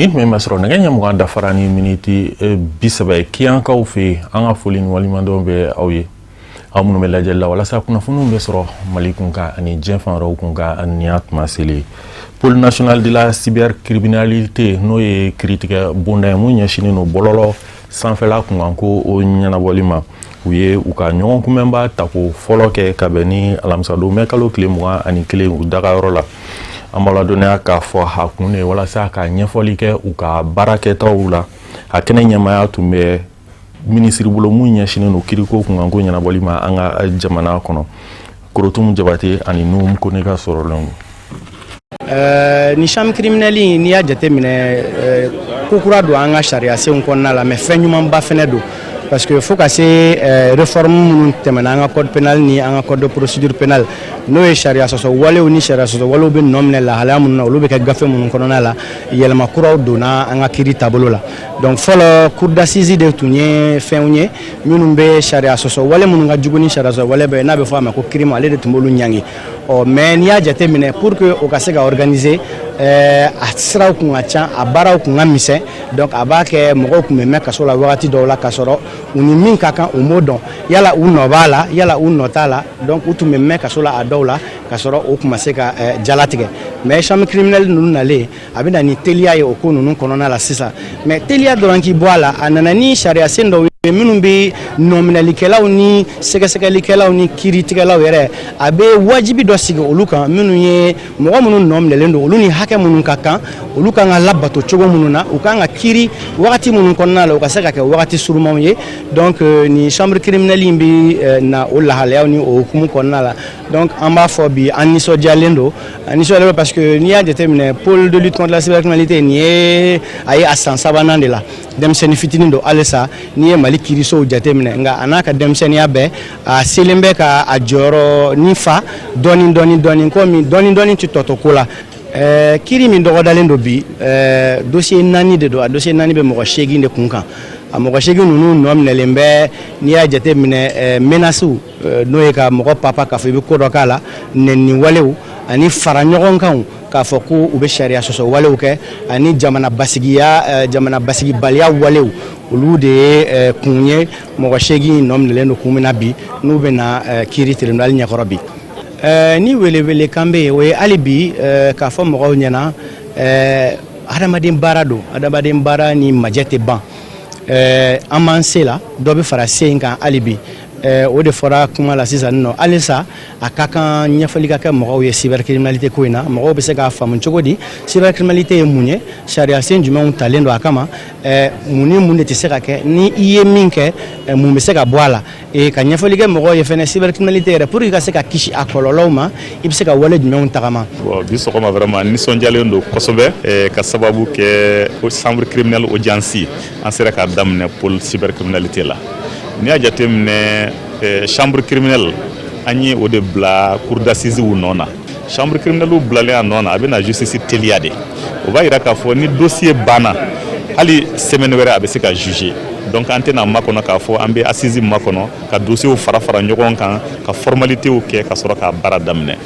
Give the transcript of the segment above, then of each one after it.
Nin tun bɛ sɔrɔ nɛgɛ ɲɛ 20 dafara ni miniti 30 ye kiyankaw fɛ yen. An ka foli ni waleɲumandɔn bɛ aw ye, aw minnu bɛ lajɛli la walasa kunnafoniw bɛ sɔrɔ Mali kun kan ani diɲɛ fan wɛrɛw kun kan. Nin y'a tuma selen. Pôle national de la cybercriminalité, n'o ye kiritigɛ bonda ye mun ɲɛsinnen don bɔlɔlɔ sanfɛla kunkan ko o ɲɛnabɔli ma, u ye u ka ɲɔgɔn kunbɛnba tako fɔlɔ kɛ ka bɛn ni alamisadon mɛ kalo tile 21, u dagayɔrɔ la. An b'a ladɔnniya k'a fɔ a kun de ye walasa ka ɲɛfɔli kɛ u ka baarakɛtaw la. A kɛnɛ ɲɛmaya tun bɛ minisiri bolo mun ɲɛsinnen don kiriko kunkanko ɲɛnabɔli ma an ka jamana kɔnɔ, Korotum Jabate ani Nuhum Kone ka sɔrɔlen don. Ni chambre criminelle, n'i y'a jateminɛ, ko kura don an ka sariya senw kɔnɔna la, mais fɛn ɲumanba fɛnɛ don, parce que fo ka se réforme minnu tɛmɛna an ka code pénal ni an ka code de procédure pénale, n'o ye sariya sɔsɔ walew ni sariya sɔsɔ walew bɛ nɔ minɛ lahalaya minnu na, olu bɛ kɛ gafe minnu kɔnɔna la, yɛlɛma kuraw donna an ka kiiri taabolo la. Donc fɔlɔ, cour d'assises de tun ye fɛnw ye minnu bɛ sariya sɔsɔ wale minnu ka jugu ni sariya sɔsɔ wale bɛɛ ye, n'a bɛ fɔ a ma ko crime, ale de tun b'olu ɲangi. Ɔ mais n'i y'a jateminɛ, pour que o ka se ka organiser, a siraw kun ka ca, a baaraw kun ka misɛn. Donc a b'a kɛ mɔgɔw kun bɛ mɛn kaso la wagati dɔw la, k'a sɔrɔ u ni min ka kan, u m'o dɔn, yala u nɔ b'a la, yala u nɔ t'a la. Donc u tun bɛ mɛn kaso la a dɔw la, k'a sɔrɔ o tun ma se ka jalatigɛ. Mais chambre criminelle ninnu nalen, a bɛ na ni teliya ye o ko ninnu kɔnɔna la sisan. Mais teliya dɔrɔn k'i bɔ a la, a nana ni sariya sen dɔw ye minnu bɛ nɔminɛlikɛlaw ni sɛgɛsɛgɛlikɛlaw ni kiiritigɛlaw yɛrɛ, a bɛ wajibi dɔ sigi olu kan, minnu ye mɔgɔ minnu nɔ minɛlen don, olu ni hakɛ minnu ka kan, olu kan ka labato cogo minnu na, u kan ka kiiri wagati minnu kɔnɔna la, u ka se ka kɛ wagati surumanw ye. Donc ni chambre criminelle in bɛ na o lahalayaw ni o hukumu kɔnɔna la. Donc an b'a fɔ bi, an nisɔndiyalen don, an nisɔndiyalen don, parce que n'i y'a jateminɛ, pôle de lutte contre la cybercriminalité nin ye, a ye a san sabanan de la. Denmisɛnnin fitinin don halisa n'i ye Mali kiirisow jateminɛ, nka a n'a ka denmisɛnninya bɛɛ, a selen bɛ ka a jɔyɔrɔ ni fa dɔɔni dɔɔni dɔɔni, komi dɔɔni dɔɔni tɛ tɔ to ko la. Kiiri min dɔgɔdalen don bi, dossier naani de don. A dossier naani bɛ mɔgɔ 8 de kun kan. A mɔgɔ 8 ninnu nɔ minɛlen bɛ, n'i y'a jateminɛ, menaces, n'o ye ka mɔgɔ papa k'a fɔ i bɛ ko dɔ k'a la, nɛni walew ani fara ɲɔgɔn kan k'a fɔ ko u bɛ sariya sɔsɔ walew kɛ, ani jamana basigiya, jamana basigibaliya walew, olu de ye kun ye mɔgɔ 8 nɔ minɛlen don kun min na bi, n'u bɛna kiiri tribunal ɲɛkɔrɔ bi. Ni welewelekan bɛ yen, o ye hali bi k'a fɔ mɔgɔw ɲɛna, hadamaden baara don, hadamaden baara ni majɛ tɛ ban. An b'an se la, dɔ bɛ fara se in kan hali bi. O de fɔra kuma la sisan nɔ. Halisa a ka kan ɲɛfɔli ka kɛ mɔgɔw ye cybercriminalité ko in na, mɔgɔw bɛ se k'a faamu cogo di, cybercriminalité ye mun ye, sariya sen jumɛnw talen don a kama, mun ni mun de tɛ se ka kɛ, ni i ye min kɛ, mun bɛ se ka bɔ a la. Ka ɲɛfɔli kɛ mɔgɔw ye fɛnɛ, cybercriminalité yɛrɛ, pour que i ka se ka kisi a kɔlɔlɔw ma, i bɛ se ka wale jumɛnw tagama. Bon, bi sɔgɔma, vraiment nisɔndiyalen don kosɛbɛ, ka sababu kɛ chambre criminelle audience an sera k'a daminɛ pôle cybercriminalité la. N'i y'a jateminɛ, chambre criminelle, an ye o de bila cour d'assises nɔ na. Chambre criminelle bilalen a nɔ na, a bɛ na justice teliya de. O b'a yira k'a fɔ ni dossier banna, hali semaine wɛrɛ a bɛ se ka juger. Donc an tɛna makɔnɔ k'a fɔ an bɛ assise makɔnɔ ka dossier fara fara ɲɔgɔn kan, ka formalités kɛ, ka sɔrɔ k'a baara daminɛ.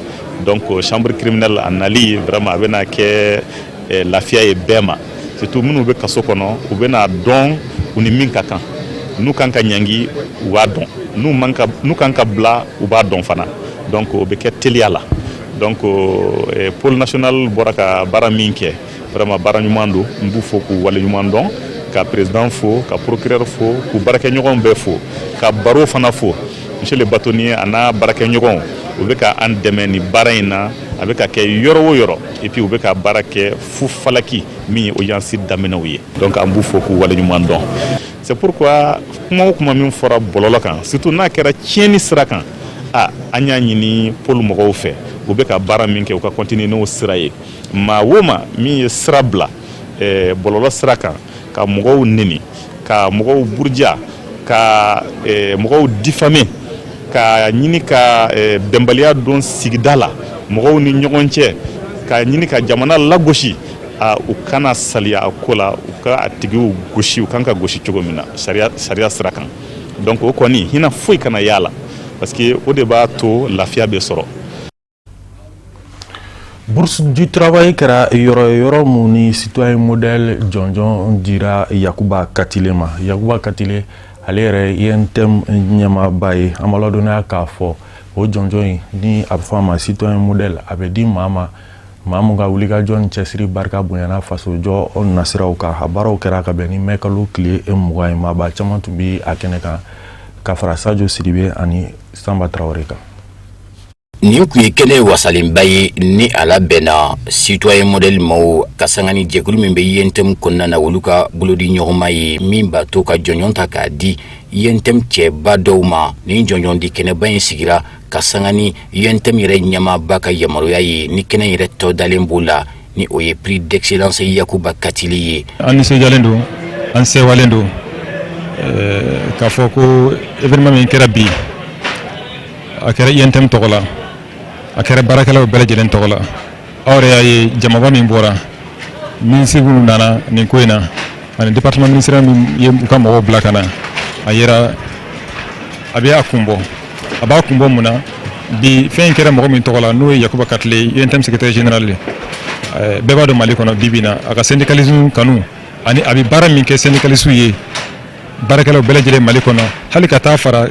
Donc chambre criminelle a nali, vraiment a bɛna kɛ lafiya ye bɛɛ ma, surtout minnu bɛ kaso kɔnɔ. U bɛna dɔn u ni min ka kan, n'u kan ka ɲangi, u b'a dɔn, n'u man ka, n'u kan ka bila, u b'a dɔn fana. Donc o bɛ kɛ teliya la. Donc pôle national bɔra ka baara min kɛ, vraiment baara ɲuman don. N b'u fo k'u waleɲuman dɔn, ka président fo, ka procureur fo, k'u baarakɛɲɔgɔnw bɛɛ fo, ka barreau fana fo. Monsieur le bâtonnier a n'a baarakɛɲɔgɔnw, u bɛ ka an dɛmɛ nin baara in na, a bɛ ka kɛ yɔrɔ o yɔrɔ, et puis u bɛ ka baara kɛ fu falaki min ye audience daminɛw ye. Donc an b'u fo k'u waleɲuman dɔn. C'est pourquoi kuma o kuma min fɔra bɔlɔlɔ kan, surtout n'a kɛra tiɲɛni sira kan, a an y'a ɲini pôle mɔgɔw fɛ, u bɛ ka baara min kɛ, u ka continuer n'o sira ye. Maa o maa min ye sira bila bɔlɔlɔ sira kan ka mɔgɔw neni, ka mɔgɔw buruja, ka mɔgɔw diffamer, ka ɲini ka bɛnbaliya don sigida la mɔgɔw ni ɲɔgɔn cɛ, ka ɲini ka jamana lagosi, a u kana saliya a ko la, u ka a tigiw gosi, u kan ka gosi cogo min na sariya sira kan. Donc o kɔni, hinɛ foyi kana y'a la, parce que o de b'a to lafiya bɛ sɔrɔ. Bourse du travail kɛra yɔrɔ ye, yɔrɔ mun ni citoyen modèle jɔnjɔn dira Yakuba Katile ma. Yakuba Katile, ale yɛrɛ UNTM ɲɛmaaba ye. An b'a ladɔnniya k'a fɔ o jɔnjɔn in ni a bɛ fɔ a ma citoyen modèle, a bɛ di maa ma, maa mun ka wulikajɔ ni cɛsiri barika bonyana fasojɔ nasiraw kan. A baaraw kɛra ka bɛn ni mɛ kalo tile 20 ye. Maaba caman tun bɛ a kɛnɛ kan ka fara Sajo Sidibe ani Sanba Tarawele kan. Nin tun ye kɛnɛ wasalenba ye ni a labɛnna citoyen modèle maaw ka sanga ni jɛkulu min bɛ UNTM kɔnɔna na, olu ka bolodi ɲɔgɔnma ye, min b'a to ka jɔnjɔn ta k'a di UNTM cɛba dɔw ma. Nin jɔnjɔn di kɛnɛba in sigira ka sanga ni UNTM yɛrɛ ɲɛmaaba ka yamaruya ye, ni kɛnɛ yɛrɛ tɔ dalen b'o la, ni o ye prix d'excellence Yakuba Katile ye. An nisɔndiyalen don, an sewalen don k'a fɔ ko événement min kɛra bi, a kɛra UNTM tɔgɔ la, a kɛra baarakɛlaw bɛɛ lajɛlen tɔgɔ la. Aw yɛrɛ y'a ye, jamaba min bɔra, minisiri minnu nana nin ko in na, ani département ministériel min ye u ka mɔgɔw bila ka na, a yera a bɛ a kun bɔ. A b'a kun bɔ mun na? Bi fɛn in kɛra mɔgɔ min tɔgɔ la, n'o ye Yakuba Katile ye, UNTM secrétaire général ye, bɛɛ b'a dɔn Mali kɔnɔ bi bi in na, a ka syndicalisme kanu ani a bɛ baara min kɛ syndicaliste ye, baarakɛlaw bɛɛ lajɛlen Mali kɔnɔ, hali ka taa fara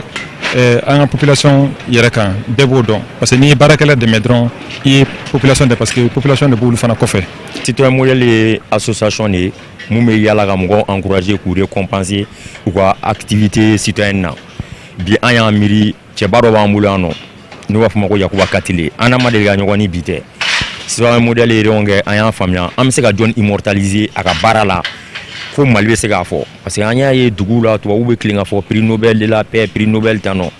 an ka population yɛrɛ kan, bɛɛ b'o dɔn, parce que n'i ye baarakɛla dɛmɛ dɔrɔn, i ye population dɛ, parce que population de b'olu fana kɔfɛ. Citoyen modèle ye association de ye mun bɛ yala ka mɔgɔw encourager, k'u récompenser u ka activité citoyenne na. Bi an y'an miiri, cɛba dɔ b'an bolo yan nɔ, n'u b'a fɔ ma ko Yakuba Katile. An n'a ma deli ka ɲɔgɔn ni bi tɛ. Citoyen modèle ye réunion kɛ, an y'a faamuya an bɛ se ka jɔn immortaliser a ka baara la, fo Mali bɛ se k'a fɔ, parce que an y'a ye duguw la, tubabuw bɛ tilen k'a fɔ prix Nobel de la paix, prix Nobel tan nɔ.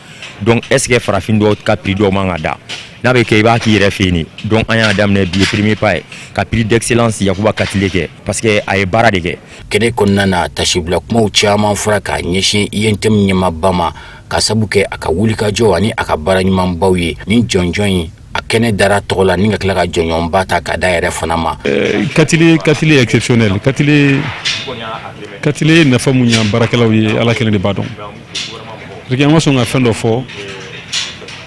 Donc est ce que farafin dɔw ka prix dɔw man ka da? N'a bɛ kɛ, i b'a k'i yɛrɛ fɛ yen de. Donc an y'a daminɛ bi ye, premier pas ye ka prix d'excellence Yakuba Katile kɛ, parce que a ye baara de kɛ. Kɛnɛ kɔnɔna na, tasibila kumaw caman fɔra k'a ɲɛsin UNTM ɲɛmaaba ma, ka sabu kɛ a ka wulikajɔ ani a ka baara ɲumanbaw ye. Ni jɔnjɔn in a kɛnɛ dara tɔgɔ la, ni ka tila ka jɔnjɔnba ta ka da yɛrɛ fana ma. Katile, Katile exceptionnel. Katile, Katile ye nafa mun ɲa baarakɛlaw ye, Ala kelen de b'a dɔn, parce que an ma sɔn ka fɛn dɔ fɔ,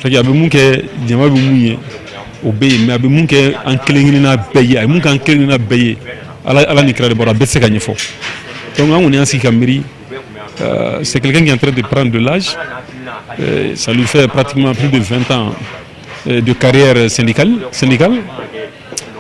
parce que a bɛ mun kɛ, jama bɛ mun ye, o bɛ yen, mais a bɛ mun kɛ an kelen kelenna bɛɛ ye, a ye mun kɛ an kelen kelenna bɛɛ ye, Ala, Ala ni kira de bɔra, a bɛɛ tɛ se ka ɲɛfɔ. Donc an kɔni y'an sigi ka miiri, c'est quelqu'un qui est en train de prendre de l'âge, ça lui fait pratiquement plus de 20 ans de carrière syndicale.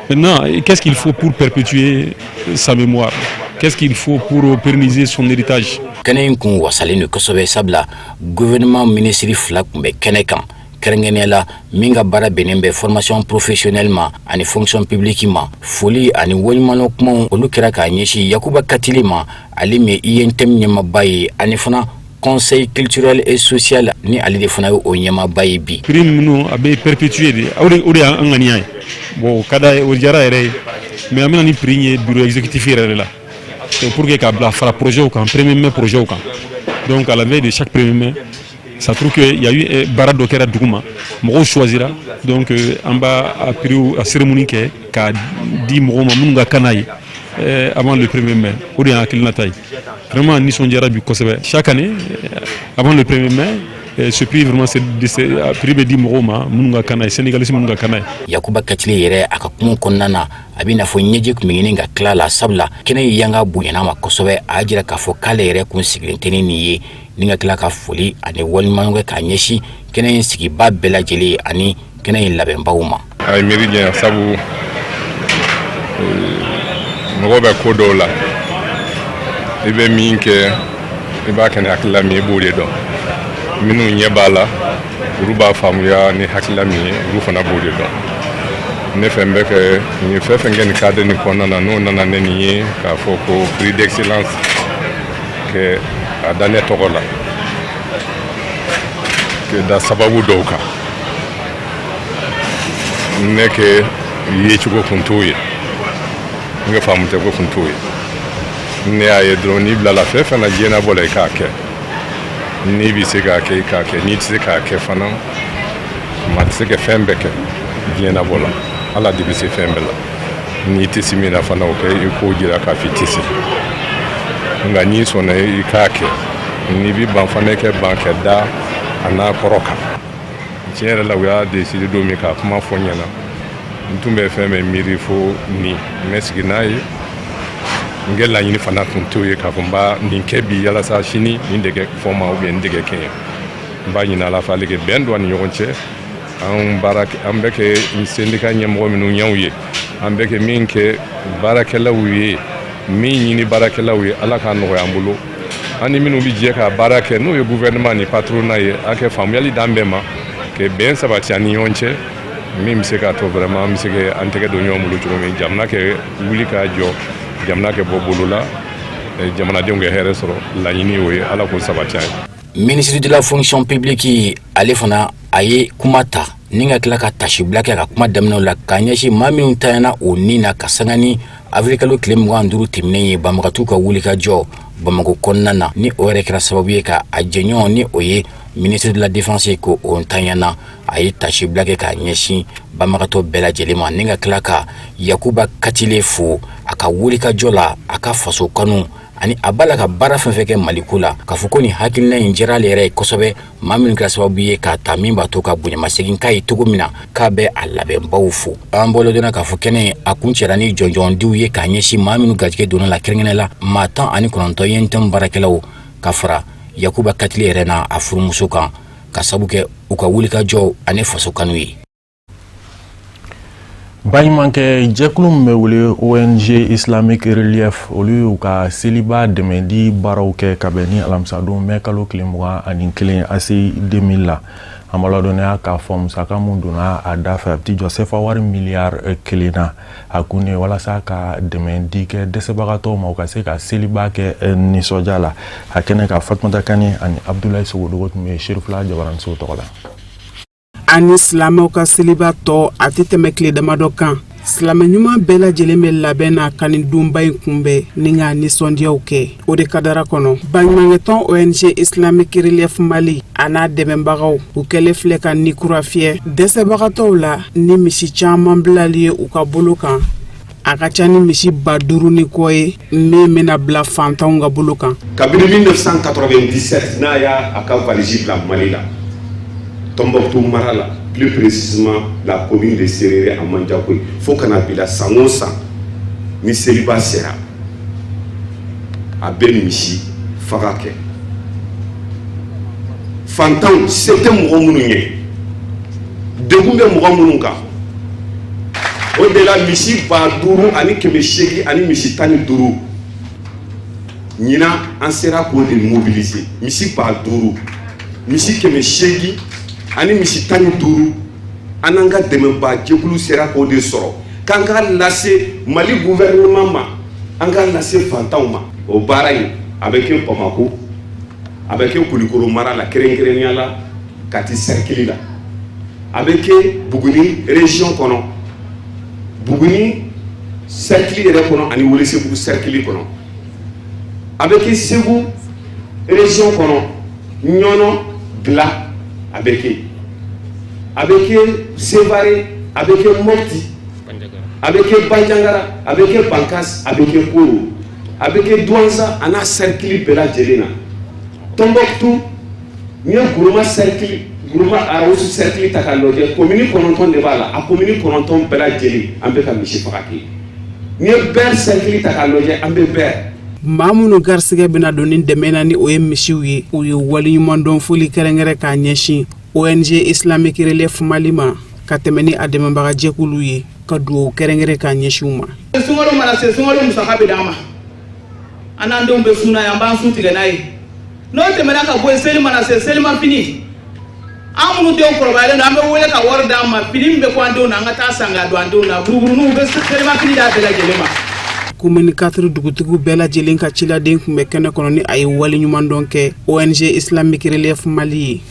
Maintenant, qu'est-ce qu'il faut pour perpétuer sa mémoire? Qu'est-ce qu'il faut pour pérenniser son héritage? Kɛnɛ in kun wasalen don kosɛbɛ, sabula gouvernement minisiri fila tun bɛ kɛnɛ kan, kɛrɛnkɛrɛnnenya la min ka baara bɛnnen bɛ formation professionnelle ma ani fonction publique ma. Foli ani waleɲumandɔn kumaw, olu kɛra k'a ɲɛsin Yakuba Katile ma, ale min ye UNTM ɲɛmaaba ye, ani fana conseil culturel et social, ni ale de fana ye o ɲɛmaaba ye bi. Prix minnu a bɛ perpétuer de, o de y'an ŋaniya ye. Bon, o ka d'a ye, o diyara yɛrɛ ye, mais an bɛna ni prix ye bureau exécutif yɛrɛ de la, c'est pour que k'a bila fara projet kan, premier mai projet kan. Donc à la veille de chaque premier mai, ça trouve que il y a eu baara dɔ kɛra dugu ma, mɔgɔw choisira. Donc an b'a a prix a cérémonie kɛ k'a di mɔgɔw ma minnu ka kan n'a ye avant le premier mai. O de y'an hakilinata ye. Vraiment, nisɔndiyara bi kosɛbɛ. Chaque année avant le premier mai, ce prix vraiment, c'est prix bɛ di mɔgɔw ma minnu ka kan n'a ye, syndicaliste minnu ka kan n'a ye. Yakuba Katile yɛrɛ, a ka kuma kɔnɔna na, a bɛ n'a fɔ ɲɛji tun bɛ ɲini ka tila la, sabula kɛnɛ ye yanga bonyana ma kosɛbɛ. A y'a jira k'a fɔ k'ale yɛrɛ kun sigilen tɛ ni nin ye, ni ka tila ka foli ani waleɲumandɔn kɛ k'a ɲɛsin kɛnɛ in sigiba bɛɛ lajɛlen ani kɛnɛ in labɛnbaw ma. A ye miiri janya, sabu mɔgɔ bɛ ko dɔw la, i bɛ min kɛ, i b'a kɛ ni hakilila min ye, i b'o de dɔn. Minnu ɲɛ b'a la, olu b'a faamuya ni hakilila min ye, olu fana b'o de dɔn. Ne fɛn bɛ kɛ nin ye, fɛn fɛn kɛ nin cadre nin kɔnɔna na, n'o nana ne nin ye k'a fɔ ko prix d'excellence kɛ a da ne tɔgɔ la, kɛ da sababu dɔw kan, ne kɛ yecogo kun t'o ye, n ka faamu tɛ ko kun t'o ye. Ne y'a ye dɔrɔn, n'i bilala fɛn fɛn na diɲɛnabɔ la, i k'a kɛ. N'i bɛ se k'a kɛ, i k'a kɛ. N'i tɛ se k'a kɛ fana, maa tɛ se ka fɛn bɛɛ kɛ diɲɛnabɔ la. Ala de bɛ se fɛn bɛɛ la. N'i tɛ se min na fana, o kɛ i k'o jira k'a fɔ i tɛ se. Nka n'i sɔnna, i k'a kɛ. N'i bɛ ban fana, i kɛ ban kɛ da a n'a kɔrɔ kan. Tiɲɛ yɛrɛ la, u y'a décidé don min k'a kuma fɔ n ɲɛna. N tun bɛ fɛn bɛ miiri fo nin n bɛ sigi n'a ye. N kɛ laɲini fana tun t'o ye k'a fɔ n b'a nin kɛ bi yalasa sini nin de kɛ fɔ ma ou bien nin de kɛ kɛ n ye. N b'a ɲini Ala fɛ ale kɛ bɛn don an ni ɲɔgɔn cɛ. An baara, an bɛ kɛ syndicat ɲɛmɔgɔ minnu ɲɛw ye, an bɛ kɛ min kɛ baarakɛlaw ye, min ɲini baarakɛlaw ye, Ala k'a nɔgɔya an bolo. An ni minnu bɛ jɛ ka baara kɛ, n'o ye gouvernement ni patronat ye, a kɛ faamuyali d'an bɛɛ ma, ka bɛn sabati an ni ɲɔgɔn cɛ, min bɛ se k'a to vraiment an bɛ se ka an tɛgɛ don ɲɔgɔn bolo cogo min, jamana kɛ wuli k'a jɔ, jamana kɛ bɔ bolo la, jamanadenw kɛ hɛrɛ sɔrɔ. Laɲini o ye, Ala k'o sabati an ye. Ministre de la Fonction publique, ale fana a ye kuma ta ni ka tila ka tasibila kɛ ka kuma daminɛw la k'a ɲɛsin maa minnu tanyana o ni na ka sanga ni avril tile 25 tɛmɛnen ye, banbagatɔw ka wulikajɔ Bamakɔ kɔnɔna na, ni o yɛrɛ kɛra sababu ye ka a jɛɲɔgɔn, ni o ye ministre de la Défense, ko o ntanyana. A ye tasibila kɛ k'a ɲɛsin banbagatɔ bɛɛ lajɛlen ma ni ka tila ka Yakuba Katile fo a ka wulikajɔ la, a ka faso kanu ani a b'a la ka baara fɛn fɛn kɛ Maliko la, k'a fɔ ko nin hakilina in diyara ale yɛrɛ ye kosɛbɛ. Maa minnu kɛra sababu ye k'a ta min b'a to ka bonyamasegin k'a ye cogo min na, k'a bɛ a labɛnbaw fo. An bɔla dɔnna k'a fɔ kɛnɛ a kun cɛra ni jɔnjɔndiw ye k'a ɲɛsin maa minnu garijɛgɛ donna la, kɛrɛnkɛrɛn la maa 19 UNTM baarakɛlaw, ka fara Yakuba Katile yɛrɛ n'a a furumuso kan, ka sabu kɛ u ka wulikajɔ ani faso kanu ye. Baɲumankɛ jɛkulu min bɛ wele ONG Islamic Relief, olu y'u ka seliba dɛmɛdi baaraw kɛ ka bɛn ni alamisadon mɛ kalo tile 21 ACI 2000 la. An b'a ladɔnniya k'a fɔ musaka mun donna a da fɛ, a bɛ t'i jɔ sefa wari miliyari 1 na. A kun de walasa ka dɛmɛ di kɛ dɛsɛbagatɔw ma, u ka se ka seliba kɛ nisɔndiya la. A kɛnɛ ka Fatumata Kane ani Abudulayi Sogodogo tun bɛ Serifula Jabaraniso tɔgɔ la. Ani silamɛw ka seliba tɔ a tɛ tɛmɛ tile damadɔ kan, silamɛ ɲuman bɛɛ lajɛlen bɛ labɛn na ka nin donba in kunbɛn ni ka nisɔndiyaw kɛ. O de kadara kɔnɔ, baɲumankɛtɔn ONG Islamic Relief Mali a n'a dɛmɛbagaw, u kɛlen filɛ ka ni kura fiyɛ dɛsɛbagatɔw la ni misi caman bilali ye u ka bolo kan. A ka ca ni misi 5000 ni kɔ ye min bɛna bila fantanw ka bolo kan. Kabini 1997 n'a y'a a ka valise bila Mali la, Tombouctou mara la, plus précisément la commune de Serere à Mandiakoye, fo ka na bila san o san ni seliba sera, a bɛ misi faga kɛ. Fantanw, se tɛ mɔgɔ minnu ye, degun bɛ mɔgɔ minnu kan, o de la misi 5800 ani misi 15 ɲinan, an sera k'o de mobiliser. Misi 5000, misi 800 ani misi 15, an n'an ka dɛmɛba jɛkulu sera k'o de sɔrɔ k'an k'a lase Mali gouvernement ma, an k'a lase fantanw ma. O baara in a bɛ kɛ Bamako, a bɛ kɛ Kulikoro mara la, kɛrɛnkɛrɛnnenya la Kati cercle la, a bɛ kɛ Buguni région kɔnɔ, Buguni cercle yɛrɛ kɔnɔ ani Welesebugu cercle kɔnɔ, a bɛ kɛ Segu région kɔnɔ, Ɲɔnɔ, Bila, a bɛ kɛ, a bɛ kɛ Sevare, a bɛ kɛ Mopti, a bɛ kɛ Banjagara, a bɛ kɛ Bankas, a bɛ kɛ Koro, a bɛ kɛ Douentza a n'a cercle bɛɛ lajɛlen na. Tombouctou, n'i ye Gourma cercle, Gourma Rharous cercle ta k'a lajɛ, commune 9 de b'a la. A commune 9 bɛɛ lajɛlen, an bɛ ka misi faga kɛ. N'i ye Ber cercle ta k'a lajɛ, an bɛ Ber. Maa minnu garisɛgɛ bɛna don ni dɛmɛ na, ni o ye misiw ye, u ye waleɲumandɔn foli kɛrɛnkɛrɛn k'a ɲɛsin ONG Islamic Relief Mali ma, ka tɛmɛ ni a dɛmɛbagajɛkulu ye, ka dugawu kɛrɛnkɛrɛn k'a ɲɛsin u ma. Sunkalo mana se, sunkalo musaka bɛ d'an ma, an n'an denw bɛ sun n'a ye, an b'an sun tigɛ n'a ye. N'o tɛmɛna ka bɔ yen, seli mana se, selimafini, an minnu denw kɔrɔbayalen don, an bɛ wele ka wari d'an ma, fini min bɛ kɔ an denw na, an ka taa san k'a don an denw na. Buruburuninw bɛ selimafini d'a bɛɛ lajɛlen ma. Commune 4 dugutigiw bɛɛ lajɛlen ka ciladen tun bɛ kɛnɛ kɔnɔ, ni a ye waleɲumandɔn kɛ ONG Islamic Relief Mali ye.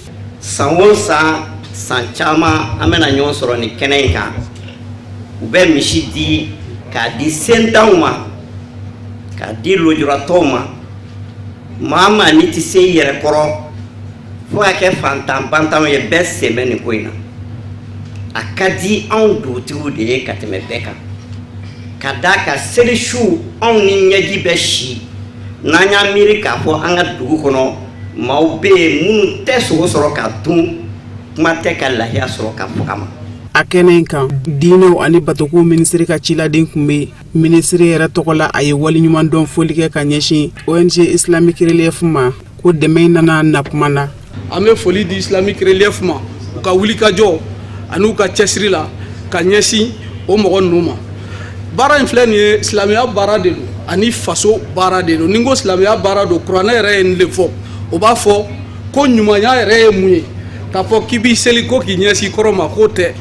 San o san, san caman, an bɛna ɲɔgɔn sɔrɔ nin kɛnɛ in kan. U bɛ misi di k'a di sentanw ma, k'a di lujuratɔw ma. Maa maa n'i tɛ se i yɛrɛ kɔrɔ, fo ka kɛ fantan bantanw ye, bɛɛ sen bɛ nin ko in na. A ka di anw dugutigiw de ye ka tɛmɛ bɛɛ kan, ka d'a kan seli su anw ni ɲɛji bɛ si n'an y'a miiri k'a fɔ an ka dugu kɔnɔ maaw bɛ yen minnu tɛ sogo sɔrɔ ka dun, kuma tɛ ka lahiya sɔrɔ ka faga ma. A kɛnɛ in kan, diinɛw ani batokow minisiri ka ciladen tun bɛ yen. Minisiri yɛrɛ tɔgɔ la, a ye waleɲumandɔn foli kɛ ka ɲɛsin ONG Islamic Relief ma, ko dɛmɛ in nana na kuma na. An bɛ foli di Islamic Relief ma, u ka wulikajɔ ani u ka cɛsiri la ka ɲɛsin o mɔgɔ ninnu ma. Baara in filɛ nin ye, silamɛya baara de don ani faso baara de don. Ni n ko silamɛya baara don, kuranɛ yɛrɛ ye nin de fɔ. O b'a fɔ ko ɲumanya yɛrɛ ye mun ye? K'a fɔ k'i b'i seli ko k'i ɲɛsin kɔrɔn ma, k'o tɛ.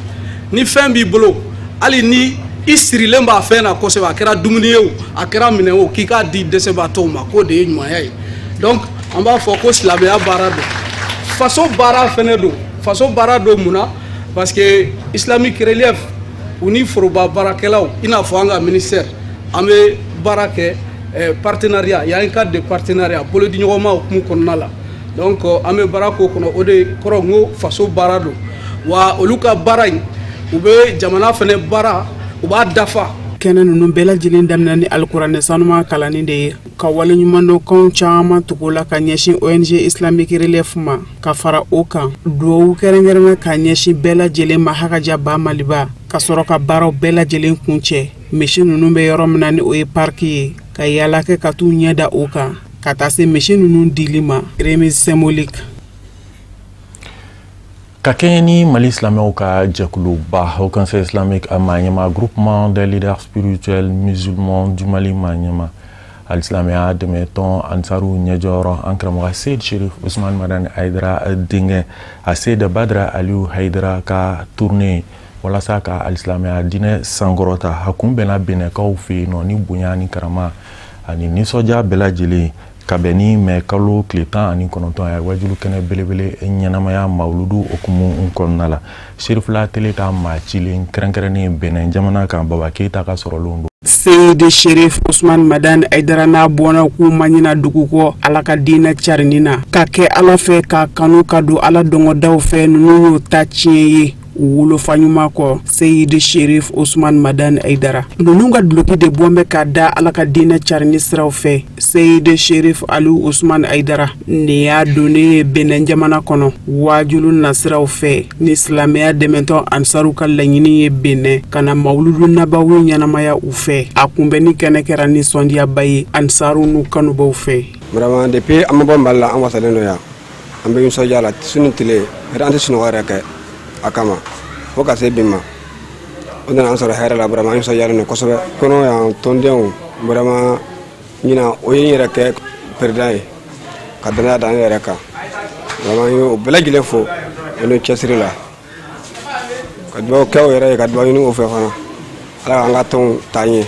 Ni fɛn b'i bolo, hali ni i sirilen b'a fɛn na kosɛbɛ, a kɛra dumuni ye o, a kɛra minɛn o, k'i k'a di dɛsɛbaatɔw ma, k'o de ye ɲumanya ye. Donc an b'a fɔ ko silamɛya baara don, faso baara fɛnɛ don. Faso baara don mun na? Parce que Islamic Relief u ni foroba baarakɛlaw, i n'a fɔ an ka ministère, an bɛ baara kɛ partenariat, il y a un cadre de partenariat, bolodiɲɔgɔnma hukumu kɔnɔna la. Donc an bɛ baara k'o kɔnɔ. O de kɔrɔ n ko faso baara don. Wa olu ka baara in, u bɛ jamana fɛnɛ baara, u b'a dafa. Kɛnɛ ninnu bɛɛ lajɛlen daminɛ ni alikuranɛ sanuma kalanni de ye, ka waleɲumandɔnkanw caman tugu la ka ɲɛsin ONG Islamic Relief ma. Ka fara o kan, duwawu kɛrɛnkɛrɛnna ka ɲɛsin bɛɛ lajɛlen ma, hakaja ba Maliba, ka sɔrɔ ka baaraw bɛɛ lajɛlen kuncɛ misi ninnu bɛ yɔrɔ min na, ni o ye parc ye, ka yaala kɛ ka t'u ɲɛ da o kan, ka taa se misi ninnu dili ma, remise symbolique. Ka kɛɲɛ ni Mali silamɛw ka jɛkuluba Haut Conseil islamique a maa ɲɛma, Groupement des leaders spirituels musulmans du Mali maa ɲɛma, alisilamɛya dɛmɛtɔn Ansaru ɲɛjɔyɔrɔ, an karamɔgɔ Seyid Sherif Usman Madani Hayidara denkɛ a Seyid Badara Aliyu Hayidara ka tournée walasa ka alisilamɛya diinɛ sankɔrɔta, a kun bɛnna Benɛkaw fɛ yen nɔ ni bonya ni karama ani nisɔndiya bɛɛ lajɛlen, ka bɛn ni mɛ kalo tile 19 ye, wajulu kɛnɛ belebele ɲɛnamaya mawuludu hukumu kɔnɔna la. Serifila Tele ka maa cilen kɛrɛnkɛrɛnnen Benɛ jamana kan, Baba Keyita ka sɔrɔlenw don. Seyidi Sherif Usman Madani Hayidara n'a bɔnnaw k'u ma ɲina dugu kɔ Ala ka diinɛ carinni na, ka kɛ Ala fɛ, k'a kanu ka don Ala dɔngɔdaw fɛ. Ninnu y'o ta tiɲɛ ye u wolofa ɲuman kɔ, Seyidi Sherif Usman Madani Hayidara. Ninnu ka duloki de bɔn bɛ ka da Ala ka diinɛ carinni siraw fɛ. Seyidi Sherif Aliyu Usman Hayidara, nin y'a donnen ye Benɛn jamana kɔnɔ waajulu nasiraw fɛ, ni silamɛya dɛmɛtɔn Ansaru ka laɲini ye Benɛn ka na mawuludu nabawi ɲɛnamaya u fɛ. A kunbɛnni kɛnɛ kɛra nisɔndiyaba ye Ansaru n'u kanubaw fɛ. Vraiment, depuis an ma bɔ Mali la, an wasalen don yan. An bɛ nisɔndiya la su ni tile yɛrɛ, an tɛ sunɔgɔ yɛrɛ kɛ a kama fo ka se bi ma. O nana an sɔrɔ hɛrɛ la. Vraiment, an nisɔndiyalen don kosɛbɛ kɔnɔ yan. Tɔndenw, vraiment, ɲinan o ye n yɛrɛ kɛ président ye ka danaya da n yɛrɛ kan. Vraiment, n y'o bɛɛ lajɛlen fo o ni cɛsiri la, ka dugawu kɛ o yɛrɛ ye, ka dugawu ɲini o fɛ fana, Ala k'an ka tɔnw taa ɲɛ.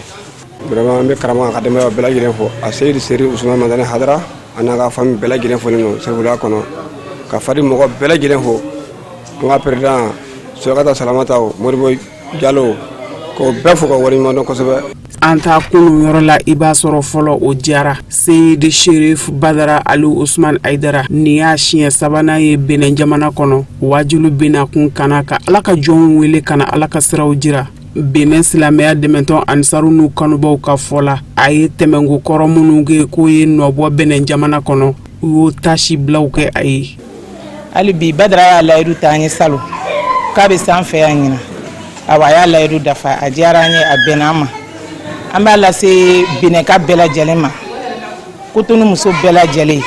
Vraiment, n bɛ karamɔgɔ ka denbaya bɛɛ lajɛlen fo, a Seyidi Seri Usumani Madani Hadara a n'a ka famille bɛɛ lajɛlen folen don Sefula kɔnɔ, ka fadi mɔgɔ bɛɛ lajɛlen fo, an ka président Surakata Salamata Modibo Jalo, k'o bɛɛ fo ka waleɲuman dɔn kosɛbɛ. An ta kunun yɔrɔ la, i b'a sɔrɔ fɔlɔ o diyara Seyidi Sherif Badara Aliyu Usman Hayidara. Nin y'a siɲɛ sabanan ye Benɛn jamana kɔnɔ, waajulu bɛna kun kana ka Ala ka jɔnw wele ka na Ala ka siraw jira. Benɛn silamɛya dɛmɛtɔn Ansaru n'u kanubaw ka fɔ la, a ye tɛmɛnko kɔrɔ minnu kɛ k'o ye nɔbɔ Benɛn jamana kɔnɔ, u y'o taasibilaw kɛ a ye. Hali bi, Badara y'a layidu ta an ye salon k'a bɛ s'an fɛ yan ɲinan. Awa, a y'a layidu dafa. A diyara an ye, a bɛnna an ma. An b'a lase Benɛka bɛɛ lajɛlen ma, Kotonu muso bɛɛ lajɛlen,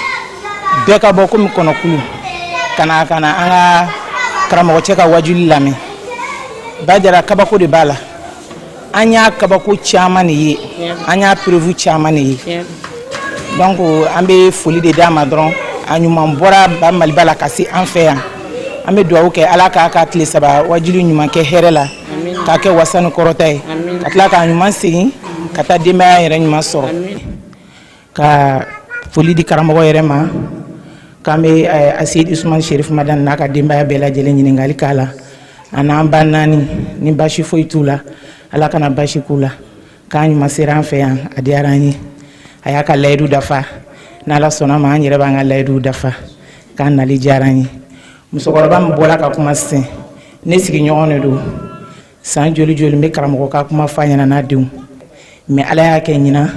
bɛɛ ka bɔ komi kɔnɔkulu ka na ka na an ka karamɔgɔcɛ ka wajuli lamɛn. Badara, kabako de b'a la. An y'a kabako caman de ye, an y'a preuve caman de ye. Donc an bɛ foli de d'a ma dɔrɔn. A ɲuman bɔra ba Maliba la ka se an fɛ yan. An bɛ dugawu kɛ, Ala k'a ka tile 3 wajuli ɲuman kɛ hɛrɛ la, k'a kɛ wasa ni kɔrɔta ye, ka tila k'a ɲuman segin ka taa denbaya yɛrɛ ɲuman sɔrɔ. Ka foli di karamɔgɔ yɛrɛ ma, k'an bɛ Aseyidi Usumani Sherif Madani n'a ka denbaya bɛɛ lajɛlen ɲininkali k'a la, a n'an ba naani ni basi foyi t'u la, Ala kana basi k'u la. K'an ɲuman sera an fɛ yan, a diyara an ye. A y'a ka layidu dafa. N'Ala sɔnna ma, an yɛrɛ b'an ka layidu dafa. K'an nali diyara an ye. Musokɔrɔba min bɔra ka kuma sisan, ne sigiɲɔgɔn de don. San joli joli n bɛ karamɔgɔ ka kuma f'a ɲɛna n'a denw, mais Ala y'a kɛ ɲinan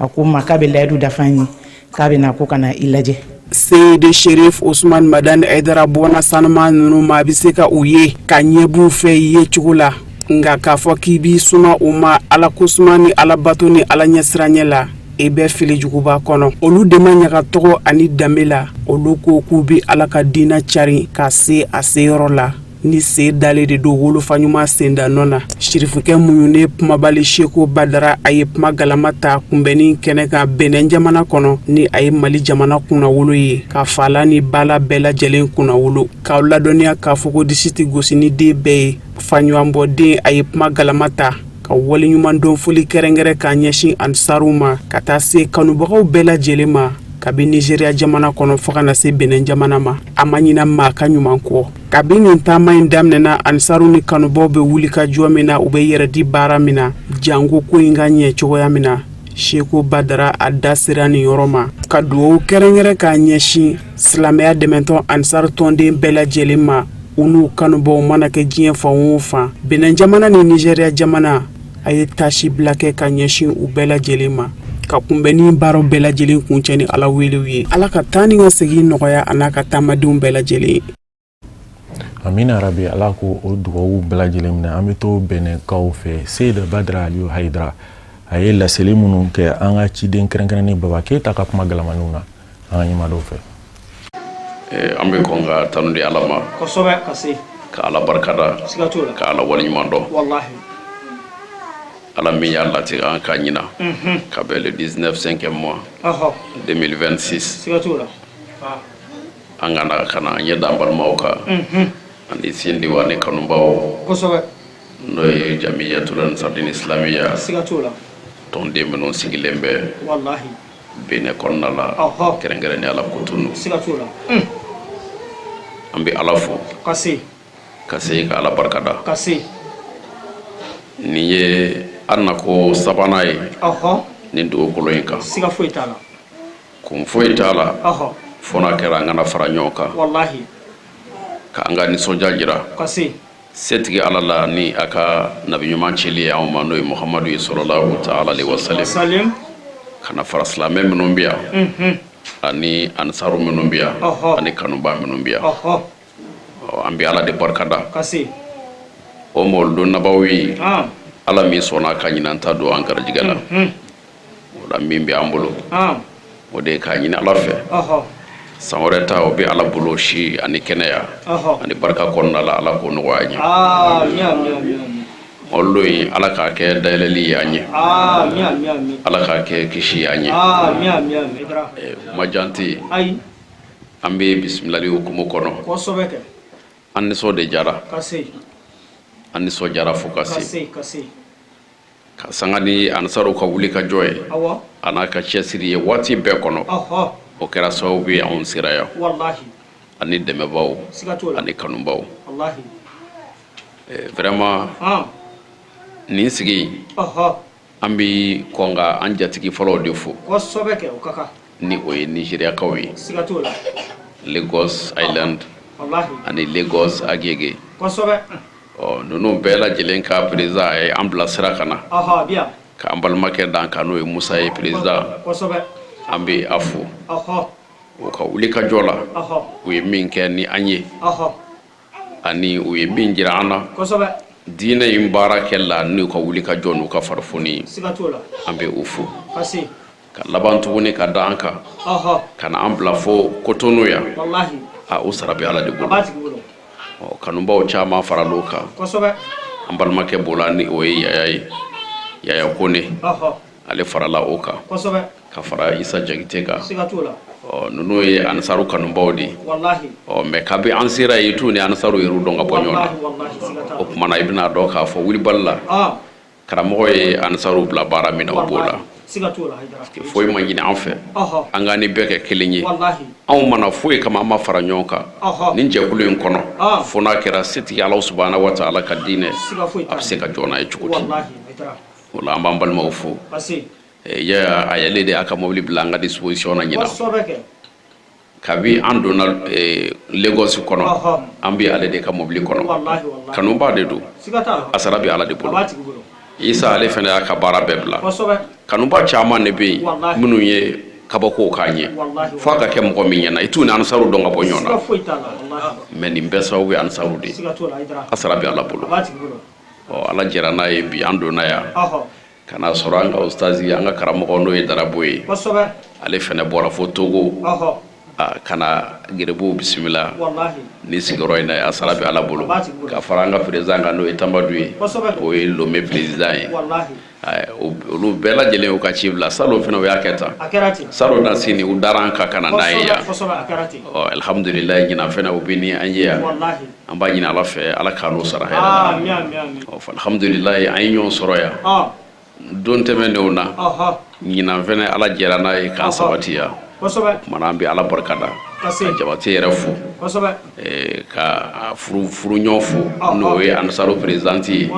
a ko n ma k'a bɛ layidu dafa n ye, k'a bɛ na ko ka na i lajɛ. Seyidi Sherif Usman Madani Hayidara bɔnna sanuma ninnu ma a bɛ se ka u ye ka ɲɛ b'u fɛ ye cogo la, nka k'a fɔ k'i b'i suma u ma Ala kosuma ni Ala bato ni Ala ɲɛsiranɲɛ la, i bɛ fili juguba kɔnɔ. Olu de ma ɲaga tɔgɔ ani danbe la. Olu ko k'u bɛ Ala ka diinɛ cari ka se a seyɔrɔ la ni sen dalen de don wolofa ɲuman senda nɔ na. Sirifukɛ muɲunen kumabali Seko Badara, a ye kuma galama ta kunbɛnni kɛnɛ kan Benɛn jamana kɔnɔ, ni a ye Mali jamana kunnawolo ye, ka fala ni bala bɛɛ lajɛlen kunnawolo, k'aw ladɔnniya k'a fɔ ko disi tɛ gosi ni den bɛɛ ye. Faɲɔgɔnbɔden, a ye kuma galama ta ka waleɲumandɔn foli kɛrɛnkɛrɛn k'a ɲɛsin ansaruw ma, ka taa se kanubagaw bɛɛ lajɛlen ma kabi Nizeriya jamana kɔnɔ fo ka na se Benɛn jamana ma. A ma ɲina maa ka ɲuman kɔ. Kabi nin taama in daminɛna, ansaru ni kanubaw bɛ wuli ka jɔ min na, u bɛ yɛrɛdi baara min na, janko ko in ka ɲɛ cogoya min na, Seko Badara a da sera nin yɔrɔ ma ka dugawu kɛrɛnkɛrɛn k'a ɲɛsin silamɛya dɛmɛtɔn ansaru tɔnden bɛɛ lajɛlen ma, u n'u kanubaw mana kɛ diɲɛ fan o fan, Benɛn jamana ni Nizeriya jamana. A ye taasibila kɛ ka ɲɛsin u bɛɛ lajɛlen ma, ka kunbɛnni baaraw bɛɛ lajɛlen kuncɛ ni Ala welew ye. Ala ka taa ni ka segin nɔgɔya a n'a ka taamadenw bɛɛ lajɛlen ye. Amina rabi, Ala ko o dugawu bɛɛ lajɛlen minɛ. An bɛ to Bɛnɛkaw fɛ. Seyid Badara Aliyu Hayidara, a ye laseli minnu kɛ an ka ciden kɛrɛnkɛrɛnnen Baba Keyita ka kuma galamaniw na, an ka ɲɛmadɔw fɛ. An bɛ kɔn ka tanu di Ala ma kosɛbɛ ka se ka Ala barikada, siga t'o la, ka Ala waleɲuman dɔn. Walahi. Ala min y'a latigɛ an ka ɲina ka bɛn le 19 5e mois 2026, siga t'o la, an ka na ka na an ɲɛ da an balimaw kan ani sindiw ani kanubaw n'o ye Jamiyatul Ansardin Islamiya siga t'o la, tɔnden minnu sigilen bɛ walahi Benɛ kɔnɔna la, kɛrɛnkɛrɛnnenya la Kotonu. Siga t'o la. An bɛ Ala fo ka se ka se ka Ala barikada ka se. Nin ye an nako sabanan ye nin dugukolo in kan. Siga foyi t'a la. Kun foyi t'a la fo n'a kɛra an kana fara ɲɔgɔn kan walahi ka an ka nisɔndiya jira ka se setigi Ala la ni a ka nabi ɲuman cili ye anw ma, n'o ye Muhamadu ye sɔlɔlahu taala alaihi wasalim, ka na fara silamɛ minnu bɛ yan ani ansaru minnu bɛ yan ani kanuba minnu bɛ yan. An bɛ Ala de barikada o mawuludu nabawi, Ala min sɔnna ka ɲinan ta don an garijɛgɛ la. O la, min bɛ an bolo, o de ye k'a ɲini Ala fɛ, san wɛrɛ ta, o bɛ Ala bolo, si ani kɛnɛya ani barika kɔnɔna la, Ala k'o nɔgɔya an ye. Mawuludu in, Ala k'a kɛ dayɛlɛli ye an ye, Ala k'a kɛ kisi ye an ye. Kuma jan tɛ yen, an bɛ bisimilali hukumu kɔnɔ. An nisɔn de jara, an nisɔn jara fo ka se ka sanga ni ansaruw ka wuli ka jɔ ye a n'a ka cɛsiri ye waati bɛɛ kɔnɔ. O kɛra sababu ye anw sera yan ani dɛmɛbaw ani kanubaw. Vraiment, nin sigi, an bɛ kɔn ka an jatigi fɔlɔw de fo, ni o ye Nizeriyakaw ye, Lagos Island ani Lagos Agege. Ɔ ninnu bɛɛ lajɛlen ka président ye an bilasira ka na k'an balimakɛ d'an kan, n'o ye Musa ye, président, an bɛ a fo o ka wuli ka jɔ la, u ye min kɛ ni an ye ani u ye min jira an na diinɛ in baara kɛ la, n'u ka wuli ka jɔ n'u ka farifoni ye, an bɛ u fo. Ka laban tuguni ka da an kan ka na an bila fo Kotonu yan, a o sara bɛ Ala de bolo. Ɔ kanubaw caman faral'o kan, an balimakɛ b'o la, ni o ye Yaya ye, Yaya Kone, ale farala o kan ka fara Isa Jakite kan. Ɔ ninnu ye ansaru kanubaw de ye. Ɔ mais kabi an sera yen, i t'u ni ansaru yɛrɛ dɔn ka bɔ ɲɔgɔn na. O tuma na, i bɛna dɔn k'a fɔ wulibali la, karamɔgɔ ye ansaru bila baara min na, o b'o la. Foyi ma ɲini an fɛ, an ka ni bɛɛ kɛ kelen ye. Anw ma na foyi kama an ma fara ɲɔgɔn kan nin jɛkulu in kɔnɔ, fo n'a kɛra setigi Ala subahana wa taala ka diinɛ a bɛ se ka jɔ n'a ye cogo di. O la, an b'an balimaw fo. Ya a yɛlɛ de y'a ka mobili bila an ka disposition na ɲinan. Kabi an donna Lagos kɔnɔ, an bɛ ale de ka mobili kɔnɔ. Kanuba de don, a sara bɛ Ala de bolo. Isa, ale fana y'a ka baara bɛɛ bila. Kanuba caman de bɛ yen minnu ye. Kabako k'an ye fo a ka kɛ mɔgɔ min ɲɛna, i t'u ni ansaru dɔn ka bɔ ɲɔgɔn na. Mais nin bɛɛ sababu ye ansaru de ye. A sara bɛ Ala bolo. Ɔ, Ala jɛra n'a ye, bi an donna yan ka n'a sɔrɔ an ka ustazi, an ka karamɔgɔ, n'o ye Darabo ye. Ale fɛnɛ bɔra fo Togo ka na geribuw bisimila ni sigiyɔrɔ in na. A sara bɛ Ala bolo. Ka fara an ka président kan, n'o ye Tambadu ye, o ye Lome président ye. Olu bɛɛ lajɛlen y'u ka ci bila. Salon fana, u y'a kɛ tan, salon na sini u dara an kan ka na n'a ye yan. Ɔ, alhamdulilayi, ɲinan fana u bɛ ni an ye yan. An b'a ɲini Ala fɛ, Ala k'an n'o sara hɛrɛ la. Ɔ, alhamdulilayi, an ye ɲɔgɔn sɔrɔ yan don tɛmɛnenw na. Ɲinan fana, Ala jɛra n'a ye k'an sabati yan. Kumana, an bɛ Ala barika da, ka Jabate yɛrɛ fo, ka furuɲɔgɔn fo, n'o ye Ansaru présidente ye.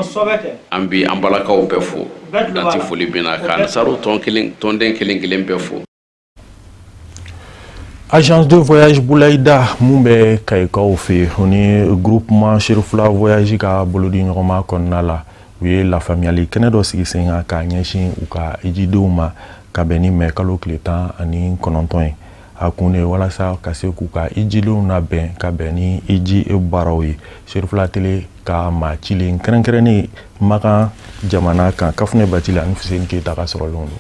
An bɛ an balakaw bɛɛ fo, dan tɛ foli min na, ka Ansaru tɔn kelen, tɔnden kelen kelen bɛɛ fo. Agence de voyage Bulaïda mun bɛ Kayikaw fɛ yen, o ni groupement Cherifla Voyage ka bolodi ɲɔgɔnma kɔnɔna la, u ye lafaamuyali kɛnɛ dɔ sigi sen kan k'a ɲɛsin u ka hijidenw ma, ka bɛn ni mɛ kalo tile 19 ye. A kun de ye walasa ka se k'u ka hijidenw labɛn ka bɛn ni hiji baaraw ye. Cherifla Télé ka maa cilen kɛrɛnkɛrɛnnen Makan jamana kan, Kafunɛ Bacili ani Fuseni Keyita ka sɔrɔlenw don.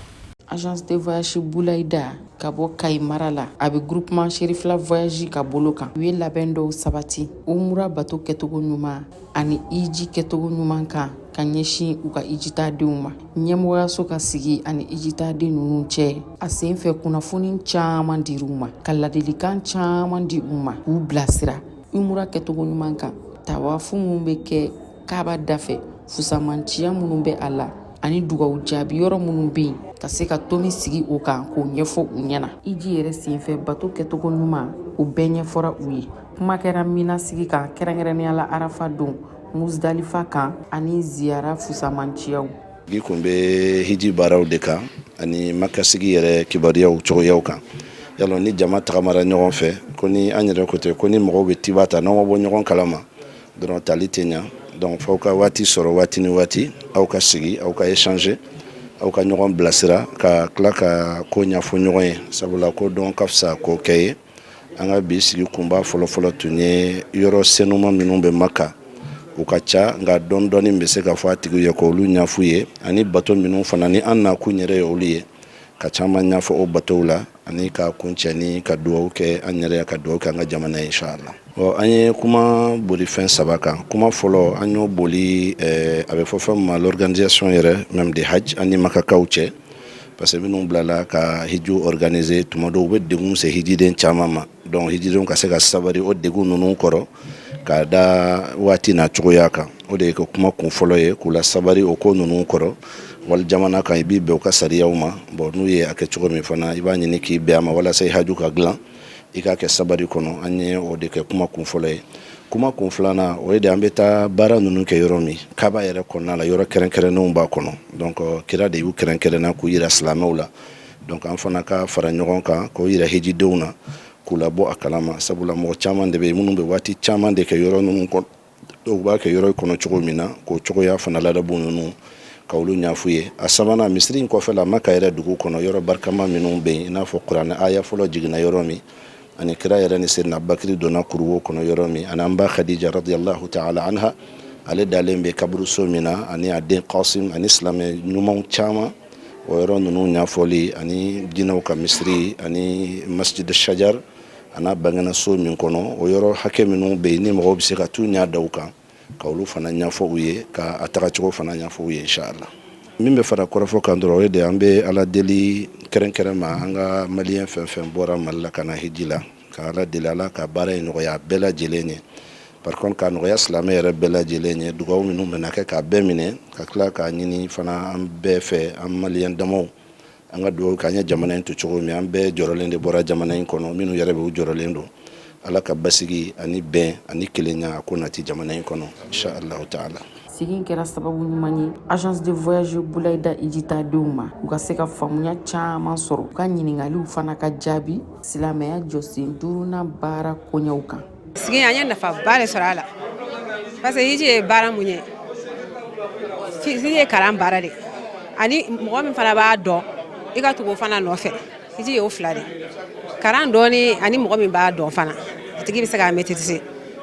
Agence de voyage Bulaïda ka bɔ Kayi mara la, a bɛ groupement Cherifla Voyage ka bolo kan. U ye labɛn dɔw sabati umura bato kɛcogo ɲuman ani hiji kɛcogo ɲuman kan ka ɲɛsin u ka hijitadenw ma. Ɲɛmɔgɔyaso ka sigi ani hijitaden ninnu cɛ, a sen fɛ kunnafoni caman dir'u ma, ka ladilikan caman di u ma, k'u bilasira umura kɛcogo ɲuman kan, tawafu minnu bɛ kɛ Kaba dafɛ, fusamanciya minnu bɛ a la, ani dugawu jaabi yɔrɔ minnu bɛ yen, ka se ka tomi sigi o kan k'o ɲɛfɔ u ɲɛna. Hiji yɛrɛ senfɛ bato kɛcogo ɲuman, o bɛɛ ɲɛfɔra u ye. Kuma kɛra Mina sigi kan, kɛrɛnkɛrɛnnenya la Arafa don, Musdalifa kan, ani ziyara fusamanciyaw. Bi kun bɛ hiji baaraw de kan ani makasigi yɛrɛ kibaruyaw cogoyaw kan. Yalɔ ni jama tagamara ɲɔgɔn fɛ, ko ni an yɛrɛ ko ten ko ni mɔgɔw bɛ tiba ta, n'aw ma bɔ ɲɔgɔn kalama dɔrɔn, tali tɛ ɲa. Donc f'aw ka waati sɔrɔ, waati ni waati aw ka sigi, aw ka échanger, aw ka ɲɔgɔn bilasira, ka tila ka ko ɲɛfɔ ɲɔgɔn ye, sabula ko dɔn ka fisa ko kɛ ye. An ka bi sigi kunba fɔlɔfɔlɔ tun ye yɔrɔ senuma minnu bɛ Maka, u ka ca, nka dɔɔni dɔɔni bɛ se ka fɔ a tigiw ye k'olu ɲɛf'u ye, ani bato minnu fana ni an nakun yɛrɛ ye olu ye, ka caman ɲɛfɔ o batow la, ani ka kuncɛ ni ka dugawu kɛ an yɛrɛ, ka dugawu kɛ an ka jamana ye, inshallah. Ɔ, an ye kuma boli fɛn saba kan. Kuma fɔlɔ, an y'o boli a bɛ fɔ fɛn min ma l'organisation yɛrɛ même de hajj ani makakaw cɛ, parce que minnu bilala ka hiju organiser, tuma dɔw u bɛ degun se hijiden caman ma. Donc hijidenw ka se ka sabari o degun ninnu kɔrɔ k'a da waati n'a cogoya kan, o de ye ka kuma kun fɔlɔ ye, k'u la sabari o ko ninnu kɔrɔ. Wali jamana kan, i b'i bɛn u ka sariyaw ma. Bon, n'u ye a kɛ cogo min fana, i b'a ɲini k'i bɛn a ma walasa i haju ka dilan, i k'a kɛ sabari kɔnɔ. An ye o de kɛ kuma kun fɔlɔ ye. Kuma kun filanan, o ye de an bɛ taa baara ninnu kɛ yɔrɔ min, Kaba yɛrɛ kɔnɔna la, yɔrɔ kɛrɛnkɛrɛnnenw b'a kɔnɔ. Donc kira de y'u kɛrɛnkɛrɛnna k'u yira silamɛw la. Donc an fana ka fara ɲɔgɔn kan k'o yira hijidenw na, k'u labɔ a kalama, sabula mɔgɔ caman de bɛ yen minnu bɛ waati caman de kɛ yɔrɔ ninnu kɔnɔ. Dɔw b'a kɛ yɔrɔ kɔnɔ cogo min na, k'o cogoya fana ladabu ninnu ka olu ɲɛf'u ye. A sabanan, misiri in kɔfɛ la, Maka yɛrɛ dugu kɔnɔ, yɔrɔ barikama minnu bɛ yen, i n'a fɔ kuranɛ aya fɔlɔ jiginna yɔrɔ min, ani kira yɛrɛ ni Seydina Bakiri donna kuruwo kɔnɔ yɔrɔ min, ani an ba Khadija radiyallahu ta'ala anha, ale dalen bɛ kaburuso min na, ani a den Qasim, ani silamɛ ɲumanw caman, o yɔrɔ ninnu ɲɛfɔli, ani jinɛw ka misiri, ani masjid shajar, a n'a bangena so min kɔnɔ, o yɔrɔ hakɛ minnu bɛ yen ni mɔgɔw bɛ se ka t'u ɲɛ da u kan, ka olu fana ɲɛfɔ u ye, ka a tagacogo fana ɲɛfɔ u ye, inshallah. Min bɛ fara kɔrɔfɔ kan dɔrɔn, o ye de an bɛ Ala deli kɛrɛnkɛrɛn ma, an ka maliyɛn fɛn fɛn bɔra Mali la ka na hiji la, ka Ala deli, Ala ka baara in nɔgɔya bɛɛ lajɛlen ye. Par contre, ka nɔgɔya silamɛ yɛrɛ bɛɛ lajɛlen ye, dugawu minnu bɛna kɛ k'a bɛɛ minɛ, ka tila k'a ɲini fana an bɛɛ fɛ, an maliyɛn damaw, an ka dugawu k'an ye jamana in to cogo min. An bɛɛ jɔrɔlen de bɔra jamana in kɔnɔ. Minnu yɛrɛ bɛ u jɔrɔlen don, Ala ka basigi ani bɛn ani kelenya ko nati jamana in kɔnɔ, insha Allahu ta'ala. Sigi kɛra sababu ɲuman ye agence de voyage Bulayida hijitadenw ma, u ka se ka faamuya caman sɔrɔ, u ka ɲininkaliw fana ka jaabi silamɛya jɔsen duurunan baara koɲɛw kan. Sigi, an ye nafaba de sɔrɔ a la, parce que hiji ye baara mun ye, hiji ye kalan baara de, ani mɔgɔ min fana b'a dɔn, i ka tugu o fana nɔfɛ. Hiji ye o fila de karan dɔɔni ani mɔgɔ min b'a dɔn fana, a tigi bɛ se k'a maîtriser.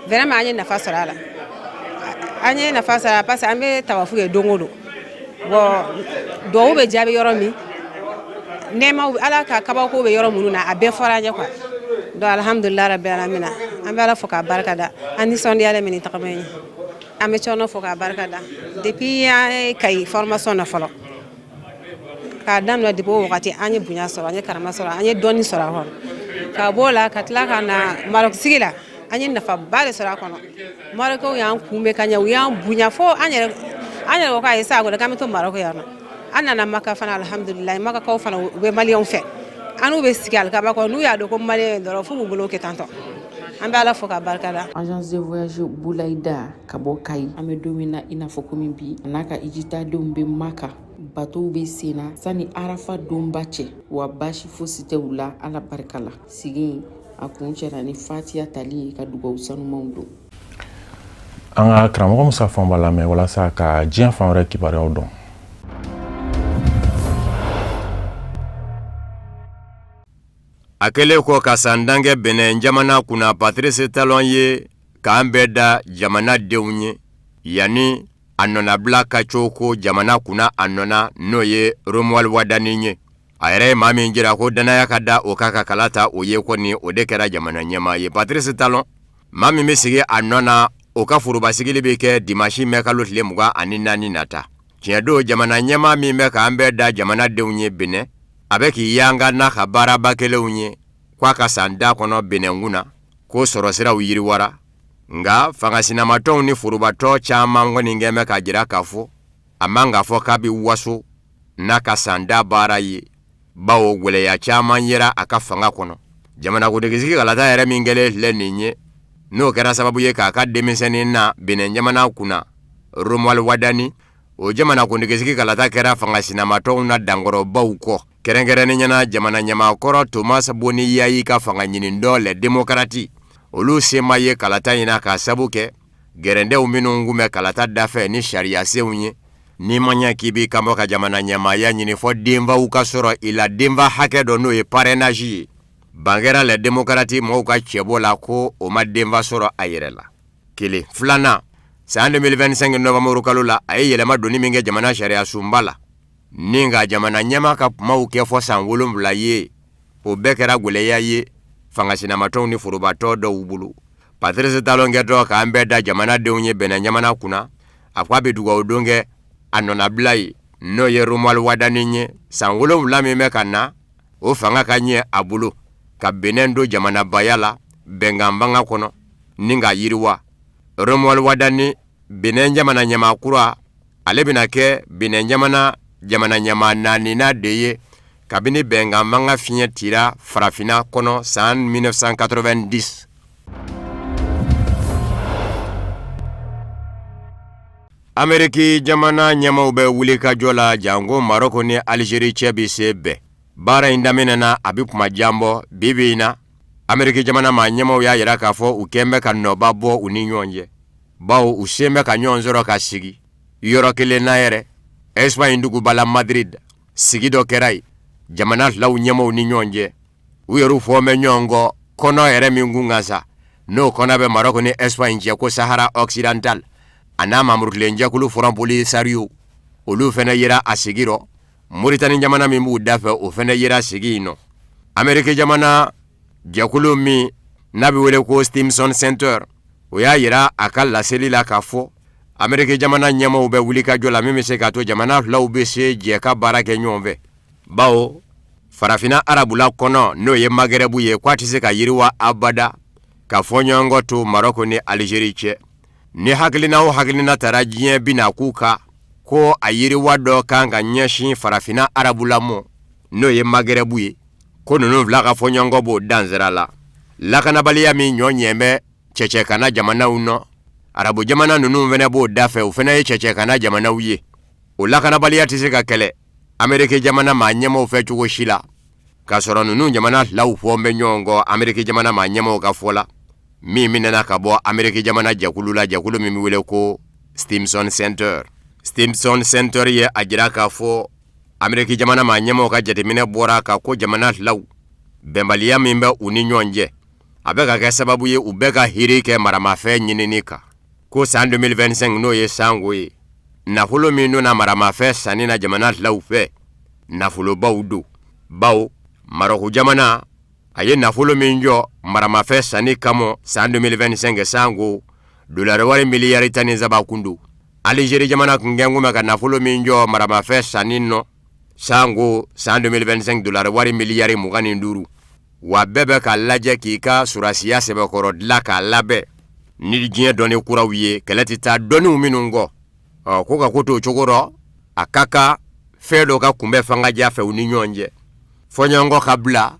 Vraiment, an ye nafa sɔrɔ a la, an ye nafa sɔrɔ a la, parce que an bɛ tawafu kɛ don o don. Bon, duwawu bɛ jaabi yɔrɔ min, nɛɛma Ala ka kabako bɛ yɔrɔ minnu na, a bɛɛ fɔra an ye quoi. Donc alhamdulilah rabbi alamina, an bɛ Ala fo k'a barika da. An nisɔndiyalen bɛ ni tagama in ye. An bɛ Cɔnɔ fo k'a barika da. Depuis an ye Kayi formation na fɔlɔ k'a daminɛ, depuis o wagati an ye bonya sɔrɔ, an ye karama sɔrɔ, an ye dɔnni sɔrɔ a kɔnɔ. Ka b'o la ka tila ka na Maroc sigi la, an ye nafaba de sɔrɔ a kɔnɔ. Marɔkɛw y'an kunbɛn ka ɲɛ, u y'an bonya fo an yɛrɛ, an yɛrɛ ko k'a ye sa ko k'an bɛ to Maroc yan nɔ. An nana Maka fana, alhamdulilayi, Makakaw fana u bɛ maliyɛnw fɛ, an n'u bɛ sigi alikaba kɔnɔ. N'u y'a dɔn ko maliyɛn ye dɔrɔn, f'u b'u bolo kɛ tantɔ. An bɛ Ala fo k'a barika da. Agence de voyage Bulayida ka bɔ Kayi, an bɛ don min na i n'a fɔ komi bi, a n'a ka hijitadenw bɛ Maka, batow bɛ sen na sani Arafa donba cɛ, wa baasi fosi tɛ u la, Ala barika la. Sigi a kuncɛra ni fatiya tali ye ka dugawu sanumanw don. An ka karamɔgɔ Musa Fɔnba lamɛn walasa ka diɲɛ fan wɛrɛ kibaruyaw dɔn. A kɛlen kɔ ka san tan kɛ Benin jamana kunna, Patrice Talon ye k'an bɛɛ da jamana denw ye yanni a nɔnabila ka coko jamana kunna a nɔ na, n'o ye Romuald Wadani ye. A yɛrɛ ye maa min jira ko dannaya ka da o kan ka kala ta o ye kɔni, o de kɛra jamana ɲɛmaa ye. Patrice Talon, maa min bɛ sigi a nɔ na, o ka forobasigili bɛ kɛ dimanche mɛ kalo tile 24 nata. Tiɲɛ don, jamana ɲɛmaa min bɛ k'an bɛɛ da jamana denw ye Benin, a bɛ k'i yanga n'a ka baaraba kelenw ye k'a ka san tan kɔnɔ Benin kunna, ko sɔrɔsiraw yiriwara. Nka fanga sinamatɔnw ni forobatɔn caman kɔni kɛn bɛ k'a jira k'a fɔ a man k'a fɔ k'a bɛ waso n'a ka san tan baara ye, bawo gwɛlɛya caman yera a ka fanga kɔnɔ. Jamanakuntigisigi kalata yɛrɛ min kɛlen filɛ nin ye, n'o kɛra sababu ye k'a ka denmisɛnnin na Benin jamana kunna, Romuald Wadani, o jamanakuntigisigi kalata kɛra fanga sinamatɔnw na dankɔrɔbaw kɔ, kɛrɛnkɛrɛnnenya na jamana ɲɛmaakɔrɔ Thomas Boni Yayi ka fanga ɲinitɔn Les Démocrates, olu se ma ye kalata in na k'a sabu kɛ gɛrɛndɛw minnu kun bɛ kalata dafɛ ni sariyasenw ye. N'i ma ɲɛ k'i b'i kanbɔ ka jamana ɲɛmaaya ɲini, fɔ denfaw ka sɔrɔ i la, denfa hakɛ dɔ, n'o ye parrainage ye. Ban kɛra Les Démocrates mɔgɔw ka cɛbɔ la ko o ma denfa sɔrɔ a yɛrɛ la. Kelen filanan, san 2025 novembre kalo la, a ye yɛlɛma donni min kɛ jamana sariya sunba la ni ka jamana ɲɛmaa ka kumaw kɛ fɔ san 7 ye, o bɛɛ kɛra gwɛlɛya ye fanga sinamatɔnw ni forobatɔn dɔw bolo. Patrice Talon kɛtɔ k'an bɛɛ da jamanadenw ye Benin jamana kunna, a ko a bɛ dugawu don kɛ a nɔnabila ye, n'o ye Romuald Wadani ye, san 7 min bɛ ka na, o fanga ka ɲɛ a bolo ka Benin don jamanabaya la bɛnkan fanga kɔnɔ ni ka yiriwa. Romuald Wadani, Benin jamana ɲɛmaa kura, ale bɛna kɛ Benin jamana jamana ɲɛmaa naaninan de ye kabini bɛnkan fanga fiɲɛ tira farafinna kɔnɔ san 1990. Ameriki jamana ɲɛmaaw bɛ wulikajɔ la janko Marɔku ni Alizeri cɛ bɛ se bɛn. Baara in daminɛna a bɛ kuma jan bɔ. Bi bi in na, Ameriki jamana maa ɲɛmaaw y'a jira k'a fɔ u kɛn bɛ ka nɔba bɔ u ni ɲɔgɔn cɛ, bawo u sen bɛ ka ɲɔgɔn sɔrɔ ka sigi yɔrɔ kelen na yɛrɛ. Espagne duguba la Madrid, sigi dɔ kɛra yen jamana filaw ɲɛmaaw ni ɲɔgɔn cɛ. U yɛrɛw fɔ bɛ ɲɔgɔn kɔ kɔnɔ yɛrɛ min kun kan sa, n'o kɔnɔ bɛ Marɔku ni Espagne cɛ ko Sahara Occidental, a n'a mamurutilenjɛkulu Front Polisario, olu fana yera a sigi rɔ. Moritani jamana min b'u dafɛ, o fana yera sigi in nɔ. Ameriki jamana jɛkulu min n'a bɛ wele ko Stimson Center, o y'a jira a ka laseli la k'a fɔ Ameriki jamana ɲɛmaaw bɛ wulikajɔ la min bɛ se k'a to jamana filaw bɛ se jɛ ka baara kɛ ɲɔgɔn fɛ, bawo farafinna arabula kɔnɔ, n'o ye Magɛrɛbu ye, k'a tɛ se ka yiriwa abada ka fɔɲɔgɔnkɔ to Marɔku ni Alizeri cɛ. Ni hakilina o hakilina tara diɲɛ bɛna k'u kan ko a yiriwa dɔ kan ka ɲɛsin farafinna arabula mɔ, n'o ye Magɛrɛbu ye, ko ninnu fila ka fɔɲɔgɔnkɔ b'o dansira la. Lakanabaliya min ɲɔ ɲɛ bɛ cɛcɛkana jamanaw nɔ, arabu jamana ninnu fana b'o dafɛ, o fana ye cɛcɛkana jamanaw ye. O lakanabaliya tɛ se ka kɛlɛ Ameriki jamana maa ɲɛmaaw fɛ cogo si la k'a sɔrɔ ninnu jamana filaw fɔ bɛ ɲɔgɔn kɔ. Ameriki jamana maa ɲɛmaaw ka fɔ la, min minɛna ka bɔ Ameriki jamana jɛkulu la, jɛkulu min bɛ wele ko Stimson Center. Stimson Center ye a jira k'a fɔ Ameriki jamana maa ɲɛmaaw ka jateminɛ bɔra a kan ko jamana filaw bɛnbaliya min bɛ u ni ɲɔgɔn cɛ, a bɛ ka kɛ sababu ye u bɛɛ ka hiri kɛ maramafɛn ɲinini kan. Ko san 2025 n'o ye sango ye, nafolo min donna maramafɛn sanni na jamana filaw fɛ, nafolobaw don, bawo Marɔku jamana a ye nafolo min jɔ maramafɛn sanni kama san 2025 sango, dolari wari miliyari 13 kun don. Alizeri jamana kun kɛn bɛ ka nafolo min jɔ maramafɛn sanni nɔ sango san 2025 dolari wari miliyari 25. Wa bɛɛ bɛ ka lajɛ k'i ka sɔrɔdasiya sɛbɛkɔrɔ dilan k'a labɛn ni diɲɛ dɔnni kuraw ye, kɛlɛ tɛ taa dɔnniw minnu kɔ. Ɔ ko ka ko to o cogo rɔ, a ka kan fɛn dɔ ka kunbɛn fangaja fɛ u ni ɲɔgɔn cɛ, fɔɲɔgɔnkɔ ka bila,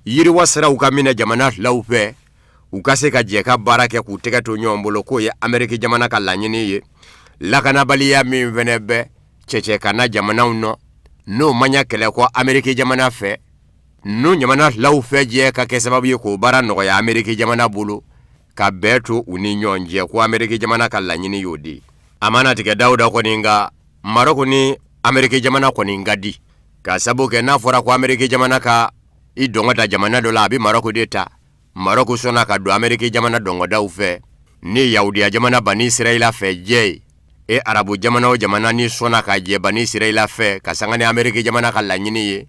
yiriwa siraw ka minɛ jamana filaw fɛ, u ka se ka jɛ ka baara kɛ k'u tɛgɛ to ɲɔgɔn bolo. K'o ye Ameriki jamana ka laɲini ye. Lakanabaliya min fɛnɛ bɛ cɛcɛkanna jamanaw nɔ, n'o ma ɲɛ kɛlɛ kɔ Ameriki jamana fɛ, n'o jamana filaw fɛ jɛ ka kɛ sababu ye k'o baara nɔgɔya Ameriki jamana bolo, ka bɛn to u ni ɲɔgɔn cɛ, ko Ameriki jamana ka laɲini y'o de ye. A mana tigɛ Dawuda kɔni kan, Marɔku ni Ameriki jamana kɔni ka di, ka sabu kɛ n'a fɔra ko Ameriki jamana ka i dɔngɔ da jamana dɔ la, a bɛ Marɔku de ta. Marɔku sɔnna ka don Ameriki jamana dɔngɔdaw fɛ ni Yahudiya jamana Bani Israɛla fɛ jɛ ye. E arabu jamana o jamana ni sɔnna ka jɛ Bani Israɛla fɛ ka sanga ni Ameriki jamana ka laɲini ye,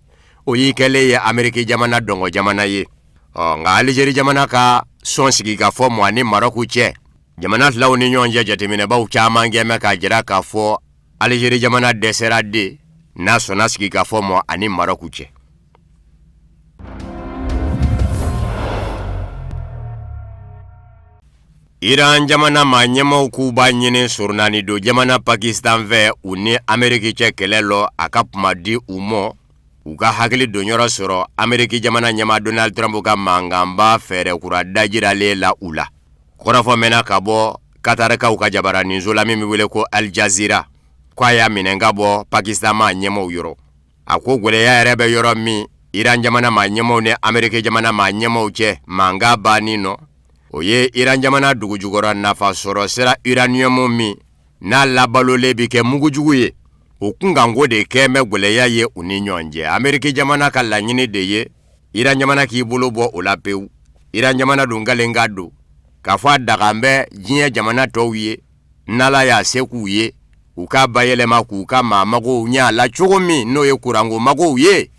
o y'i kɛlen ye Ameriki jamana dɔngɔ jamana ye. Ɔ nka Alizeri jamana ka sɔn sigikafɔ mɔ ani Marɔku cɛ, jamana filaw ni ɲɔgɔn cɛ jateminɛbaw caman kɛ mɛ k'a jira k'a fɔ Alizeri jamana dɛsɛra de n'a sɔnna sigikafɔ mɔ ani Marɔku cɛ. Iran jamana maa ɲɛmaaw k'u b'a ɲini surunani don jamana Pakistan fɛ, u ni Ameriki cɛ kɛlɛ lɔ, a ka kuma di u mɔ, u ka hakili donyɔrɔ sɔrɔ Ameriki jamana ɲɛmaa Donald Trump ka mankanba fɛɛrɛ kura dajiralen la u la. Kɔrɔfɔ mɛnna ka bɔ Katarikaw ka jabaraninso la min bɛ wele ko Al Jazeera, ko a y'a minɛ ka bɔ Pakistan maa ɲɛmaaw yɔrɔ. A ko gwɛlɛya yɛrɛ bɛ yɔrɔ min Iran jamana maa ɲɛmaaw ni Ameriki jamana maa ɲɛmaaw cɛ mankan banni nɔ, o ye Iran jamana dugujukɔrɔ nafa sɔrɔ sira uranium min n'a labalolen bɛ kɛ mugujugu ye, o kunkanko de kɛ bɛ gwɛlɛya ye u ni ɲɔgɔn cɛ. Ameriki jamana ka laɲini de ye Iran jamana k'i bolo bɔ o la pewu. Iran jamana dun kalen ka don k'a fɔ a dagan bɛ diɲɛ jamana tɔw ye, n'Ala y'a se k'u ye, u k'a bayɛlɛma k'u ka maa magow ɲɛ a la cogo min, n'o ye kuranko magow ye.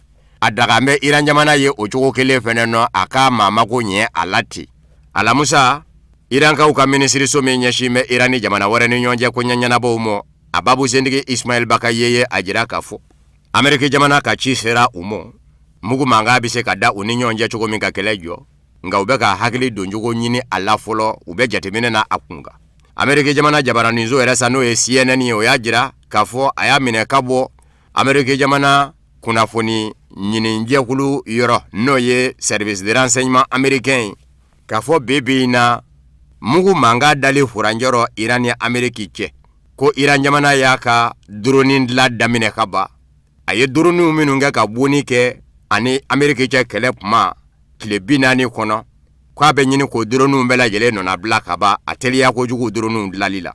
A dagan bɛ Iran jamana ye o cogo kelen fɛnɛ nɔ, a ka maa mago ɲɛ a la ten. Alamusa, Irankaw ka minisiriso min ɲɛsin bɛ Iran ni jamana wɛrɛ ni ɲɔgɔn cɛ ko ɲɛnabɔw ma, a babusentigi Ismail Bakaye ye a jira k'a fɔ Ameriki jamana ka ci sera u ma, mugu mankan bɛ se ka da u ni ɲɔgɔn cɛ cogo min ka kɛlɛ jɔ, nka u bɛ ka hakili doncogo ɲini a la fɔlɔ, u bɛ jateminɛ na a kun kan. Ameriki jamana jabaraninso yɛrɛ sa, n'o ye CNN ye, o y'a jira k'a fɔ a y'a minɛ ka bɔ Ameriki jamana kunnafoni ɲinijɛkulu yɔrɔ, n'o ye service de renseignement américain ye, k'a fɔ bi bi in na mugu mankan dali furancɛ rɔ Iran ni Ameriki cɛ, ko Iran jamana y'a ka drone dilan daminɛ ka ban. A ye drone minnu kɛ ka bonni kɛ ani Ameriki cɛ kɛlɛ kuma tile 40 kɔnɔ, k'a bɛ ɲini k'o drone bɛɛ lajɛlen nɔnabila ka ban, a teliya kojugu drone dilali la.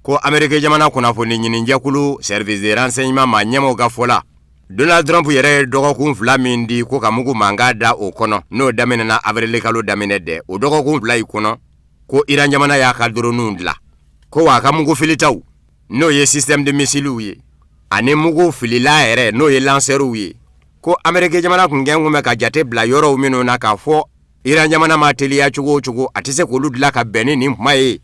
Ko Ameriki jamana kunnafoni ɲinijɛkulu service de renseignement maa ɲɛmaaw ka fɔ la, Donald Trump yɛrɛ ye dɔgɔkun 2 min di ko ka mugu mankan da o kɔnɔ, n'o daminɛna avril kalo daminɛ dɛ, o dɔgɔkun 2 in kɔnɔ, ko Iran jamana y'a ka drone dilan, ko wa a ka mugu filitaw, n'o ye système de missiles ye, ani mugu filila yɛrɛ, n'o ye lanceurw ye, ko Ameriki jamana kun kɛn kun bɛ ka jate bila yɔrɔw minnu na k'a fɔ Iran jamana ma teliya cogo o cogo, a tɛ se k'olu dilan ka bɛn ni nin kuma ye,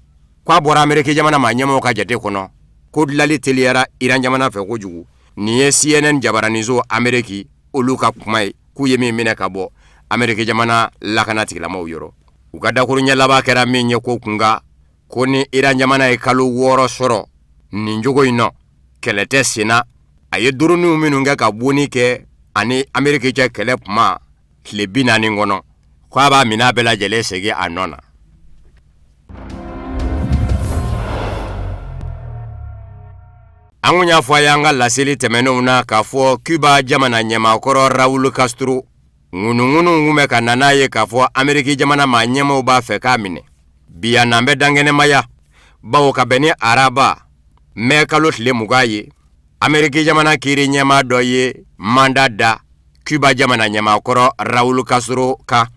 k'a bɔra Ameriki jamana maa ɲɛmaaw ka jate kɔnɔ, ko dilali teliyara Iran jamana fɛ kojugu. Nin ye CNN jabaraninso Ameriki olu ka kuma ye, k'u ye min minɛ ka bɔ Ameriki jamana lakana tigilamaaw yɔrɔ. U ka dakuruɲɛ laban kɛra min ye ko kunkan, ko ni Iran jamana ye kalo 6 sɔrɔ nin cogo in nɔ, kɛlɛ tɛ senna, a ye drone minnu kɛ ka bonni kɛ ani Ameriki cɛ kɛlɛ kuma tile 40 kɔnɔ, ko a b'a minɛn bɛɛ lajɛlen segin a nɔ na. An kun y'a fɔ a y'an ka laseli tɛmɛnenw na k'a fɔ Cuba jamana ɲɛmaakɔrɔ Raul Castro ŋunuŋunu kun bɛ ka na n'a ye k'a fɔ Ameriki jamana maa ɲɛmaaw b'a fɛ k'a minɛ. Bi a nan bɛ dankɛnɛmaya, bawo ka bɛn ni araba mɛ kalo tile 20 ye. Ameriki jamana kiiri ɲɛmaa dɔ ye manda da Cuba jamana ɲɛmaakɔrɔ Raul Castro kan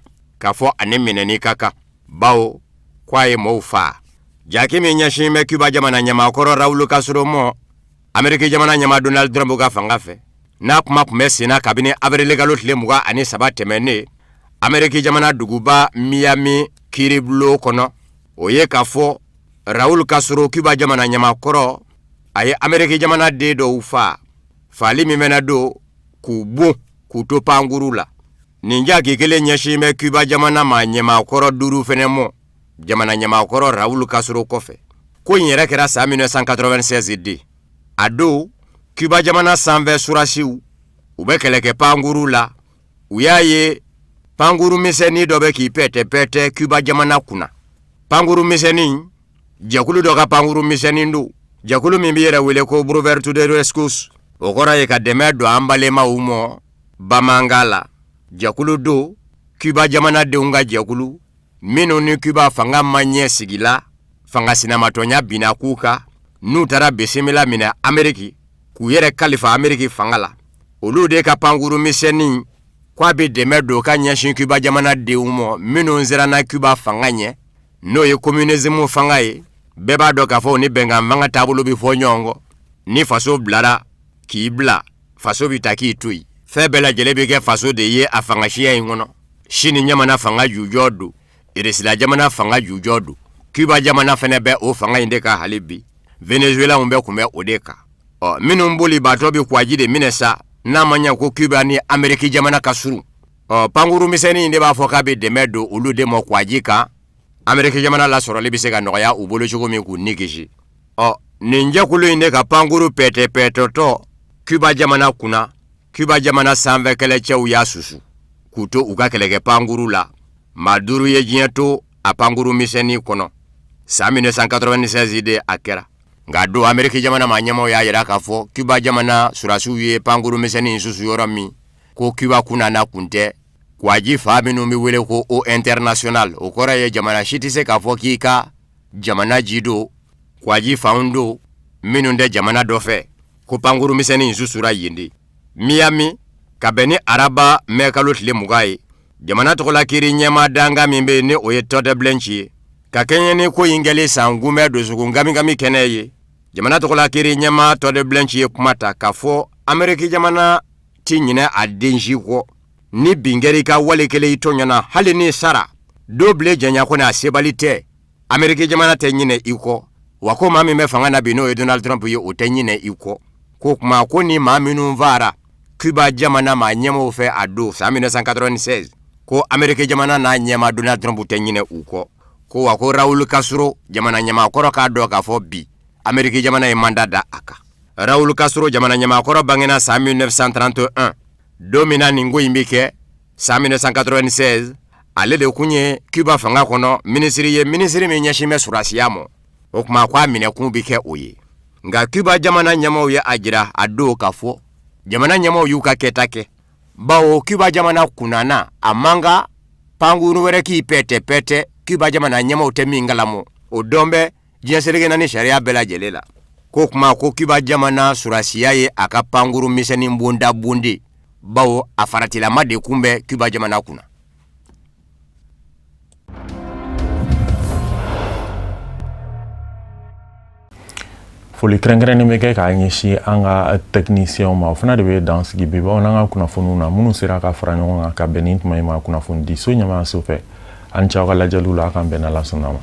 k'a fɔ a ni minɛni ka kan bawo ko a ye mɔɔw faa. Jaki min ɲɛsin bɛ Cuba jamana ɲɛmaakɔrɔ Raul Castro mɔ Ameriki jamana ɲɛmaa Donald Trump ka fanga fɛ, n'a kuma tun bɛ senna kabini awirilikalo tile 23 tɛmɛnen Ameriki jamana duguba Miami kiiribulon kɔnɔ, o ye k'a fɔ Raul Castro Cuba jamana ɲɛmaakɔrɔ a ye Ameriki jamana den dɔw faa, faali min fana don k'u bon k'u to pankuru la. Nin jaki kelen ɲɛsin bɛ Cuba jamana maa ɲɛmaakɔrɔ duuru fana mɔ jamana ɲɛmaakɔrɔ Raul Castro kɔfɛ. Ko in yɛrɛ kɛra san 1996 de. A don Cuba jamana sanfɛ surasiw u bɛ kɛlɛkɛ pankuru la, u y'a ye pankuru misɛnnin dɔ bɛ k'i pɛtɛ-pɛtɛ Cuba jamana kunna. Pankuru misɛnnin, jɛkulu dɔ ka pankuru misɛnnin don, jɛkulu min b'i yɛrɛ wele ko Brother to the Rescue, o kɔrɔ ye ka dɛmɛ don an balemaw mɔ bamanankan la. Jɛkulu don, Cuba jamanadenw ka jɛkulu minnu ni Cuba fanga ma ɲɛ sigi la, fanga sinamatɔnya binna k'u kan, n'u taara bisimila minɛ Ameriki k'u yɛrɛ kalifa Ameriki fanga la, olu de ka pankuru misɛnnin k'a bɛ dɛmɛ don ka ɲɛsin Cuba jamanadenw mɔ minnu siranna Cuba fanga ɲɛ, n'o ye communisme fanga ye. Bɛɛ b'a dɔn k'a fɔ o ni bɛnkan fanga taabolo bɛ fɔ ɲɔgɔn kɔ. Ni faso bilara k'i bila, faso bɛ ta k'i to yen. Fɛn bɛɛ lajɛlen bɛ kɛ faso de ye a fangasiya in kɔnɔ. Sini jamana fanga jujɔ don, Irisila jamana fanga jujɔ don, Cuba jamana fana bɛ o fanga in de kan hali bi. Venezuela bɛɛ tun bɛ o de kan. Ɔ minnu bolibaatɔ bɛ kwaji de minɛ sa, n'a ma ɲɛ ko Cuba ni Ameriki jamana ka surun. Ɔ pankuru misɛnnin in de b'a fɔ k'a bɛ dɛmɛ don olu de ma kwaji kan, Ameriki jamana lasɔrɔli bɛ se ka nɔgɔya u bolo cogo min k'u ni kisi. Ɔ nin jɛkulu in de ka pankuru pɛtɛ-pɛtɛtɔ Cuba jamana kunna, Cuba jamana sanfɛ kɛlɛcɛw y'a susu k'u to u ka kɛlɛkɛ pankuru la. Maa duuru ye diɲɛ to a pankuru misɛnnin kɔnɔ. San 1996 de a kɛra. Nka don Ameriki jamana maa ɲɛmaaw y'a jira k'a fɔ Cuba jamana surasiw ye pankuru misɛnnin in susu yɔrɔ min, ko Cuba kunna kun tɛ kwaji fan minnu bɛ wele ko eau internationale, o kɔrɔ ye jamana si tɛ se k'a fɔ k'i ka jamana ji don kwaji fanw don minnu tɛ jamana dɔ fɛ, ko pankuru misɛnnin in susura yen de Miami ka bɛn ni araba mɛkalo tile 20 ye. Jamana tɔgɔla kiiri ɲɛmaa dankan min bɛ yen ni o ye Todd Blanche ye, ka kɛɲɛ ni ko in kɛli san kunbɛn dusukun kamikami kɛnɛ ye, jamana tɔgɔla kiiri ɲɛmaa Todd Blanche ye kuma ta k'a fɔ Ameriki jamana ti ɲinɛ a den si kɔ. Ni bin kɛra i kan wali kelen i tɔɲɔna, hali n'i sara don bilen janya kɔni a sebali tɛ, Ameriki jamana tɛ ɲinɛ i kɔ. Wa ko maa min bɛ fanga na bi n'o ye Donald Trump ye, o tɛ ɲinɛ i kɔ. Ko kuma ko ni maa minnu faara Cuba jamana maa ɲɛmaaw fɛ a don san 1996, ko Ameriki jamana n'a ɲɛmaa Donald Trump tɛ ɲinɛ u kɔ. Ko wa ko Raul Castro jamana ɲɛmaakɔrɔ k'a dɔn k'a fɔ bi Ameriki jamana ye mandat da a kan. Raul Castro jamana ɲɛmaakɔrɔ bangena san 1931. Don min na nin ko in bɛ kɛ san 1996, ale de kun ye Cuba fanga kɔnɔ minisiri ye, minisiri min ɲɛsin bɛ surasiya ma. O tuma ko a minɛkun bɛ kɛ o ye. Nka Cuba jamana ɲɛmaaw ye a jira a don k'a fɔ jamana ɲɛmaaw y'u ka kɛta kɛ, bawo Cuba jamana kunnana a man kan pankuru wɛrɛ k'i pɛtɛ-pɛtɛ Cuba jamana ɲɛmaaw tɛ min kalama. O dɔn bɛ diɲɛ seleke naani sariya bɛɛ lajɛlen la. Ko kuma ko Cuba jamana surasiya ye a ka pankuru misɛnnin bonda bonde, bawo a faratilama de kun bɛ Cuba jamana kunna. Foli kɛrɛnkɛrɛnnen bɛ kɛ k'a ɲɛsin an ka tɛkinisiyɛnw ma. O fana de bɛ dan sigi bi bamanan ka kunnafoniw na minnu sera ka fara ɲɔgɔn kan ka bɛn nin tuma in ma kunnafoni so ɲɛmaayaso fɛ. An ce aw ka lajɛliw la, a k'an bɛn n'Ala sɔnna ma.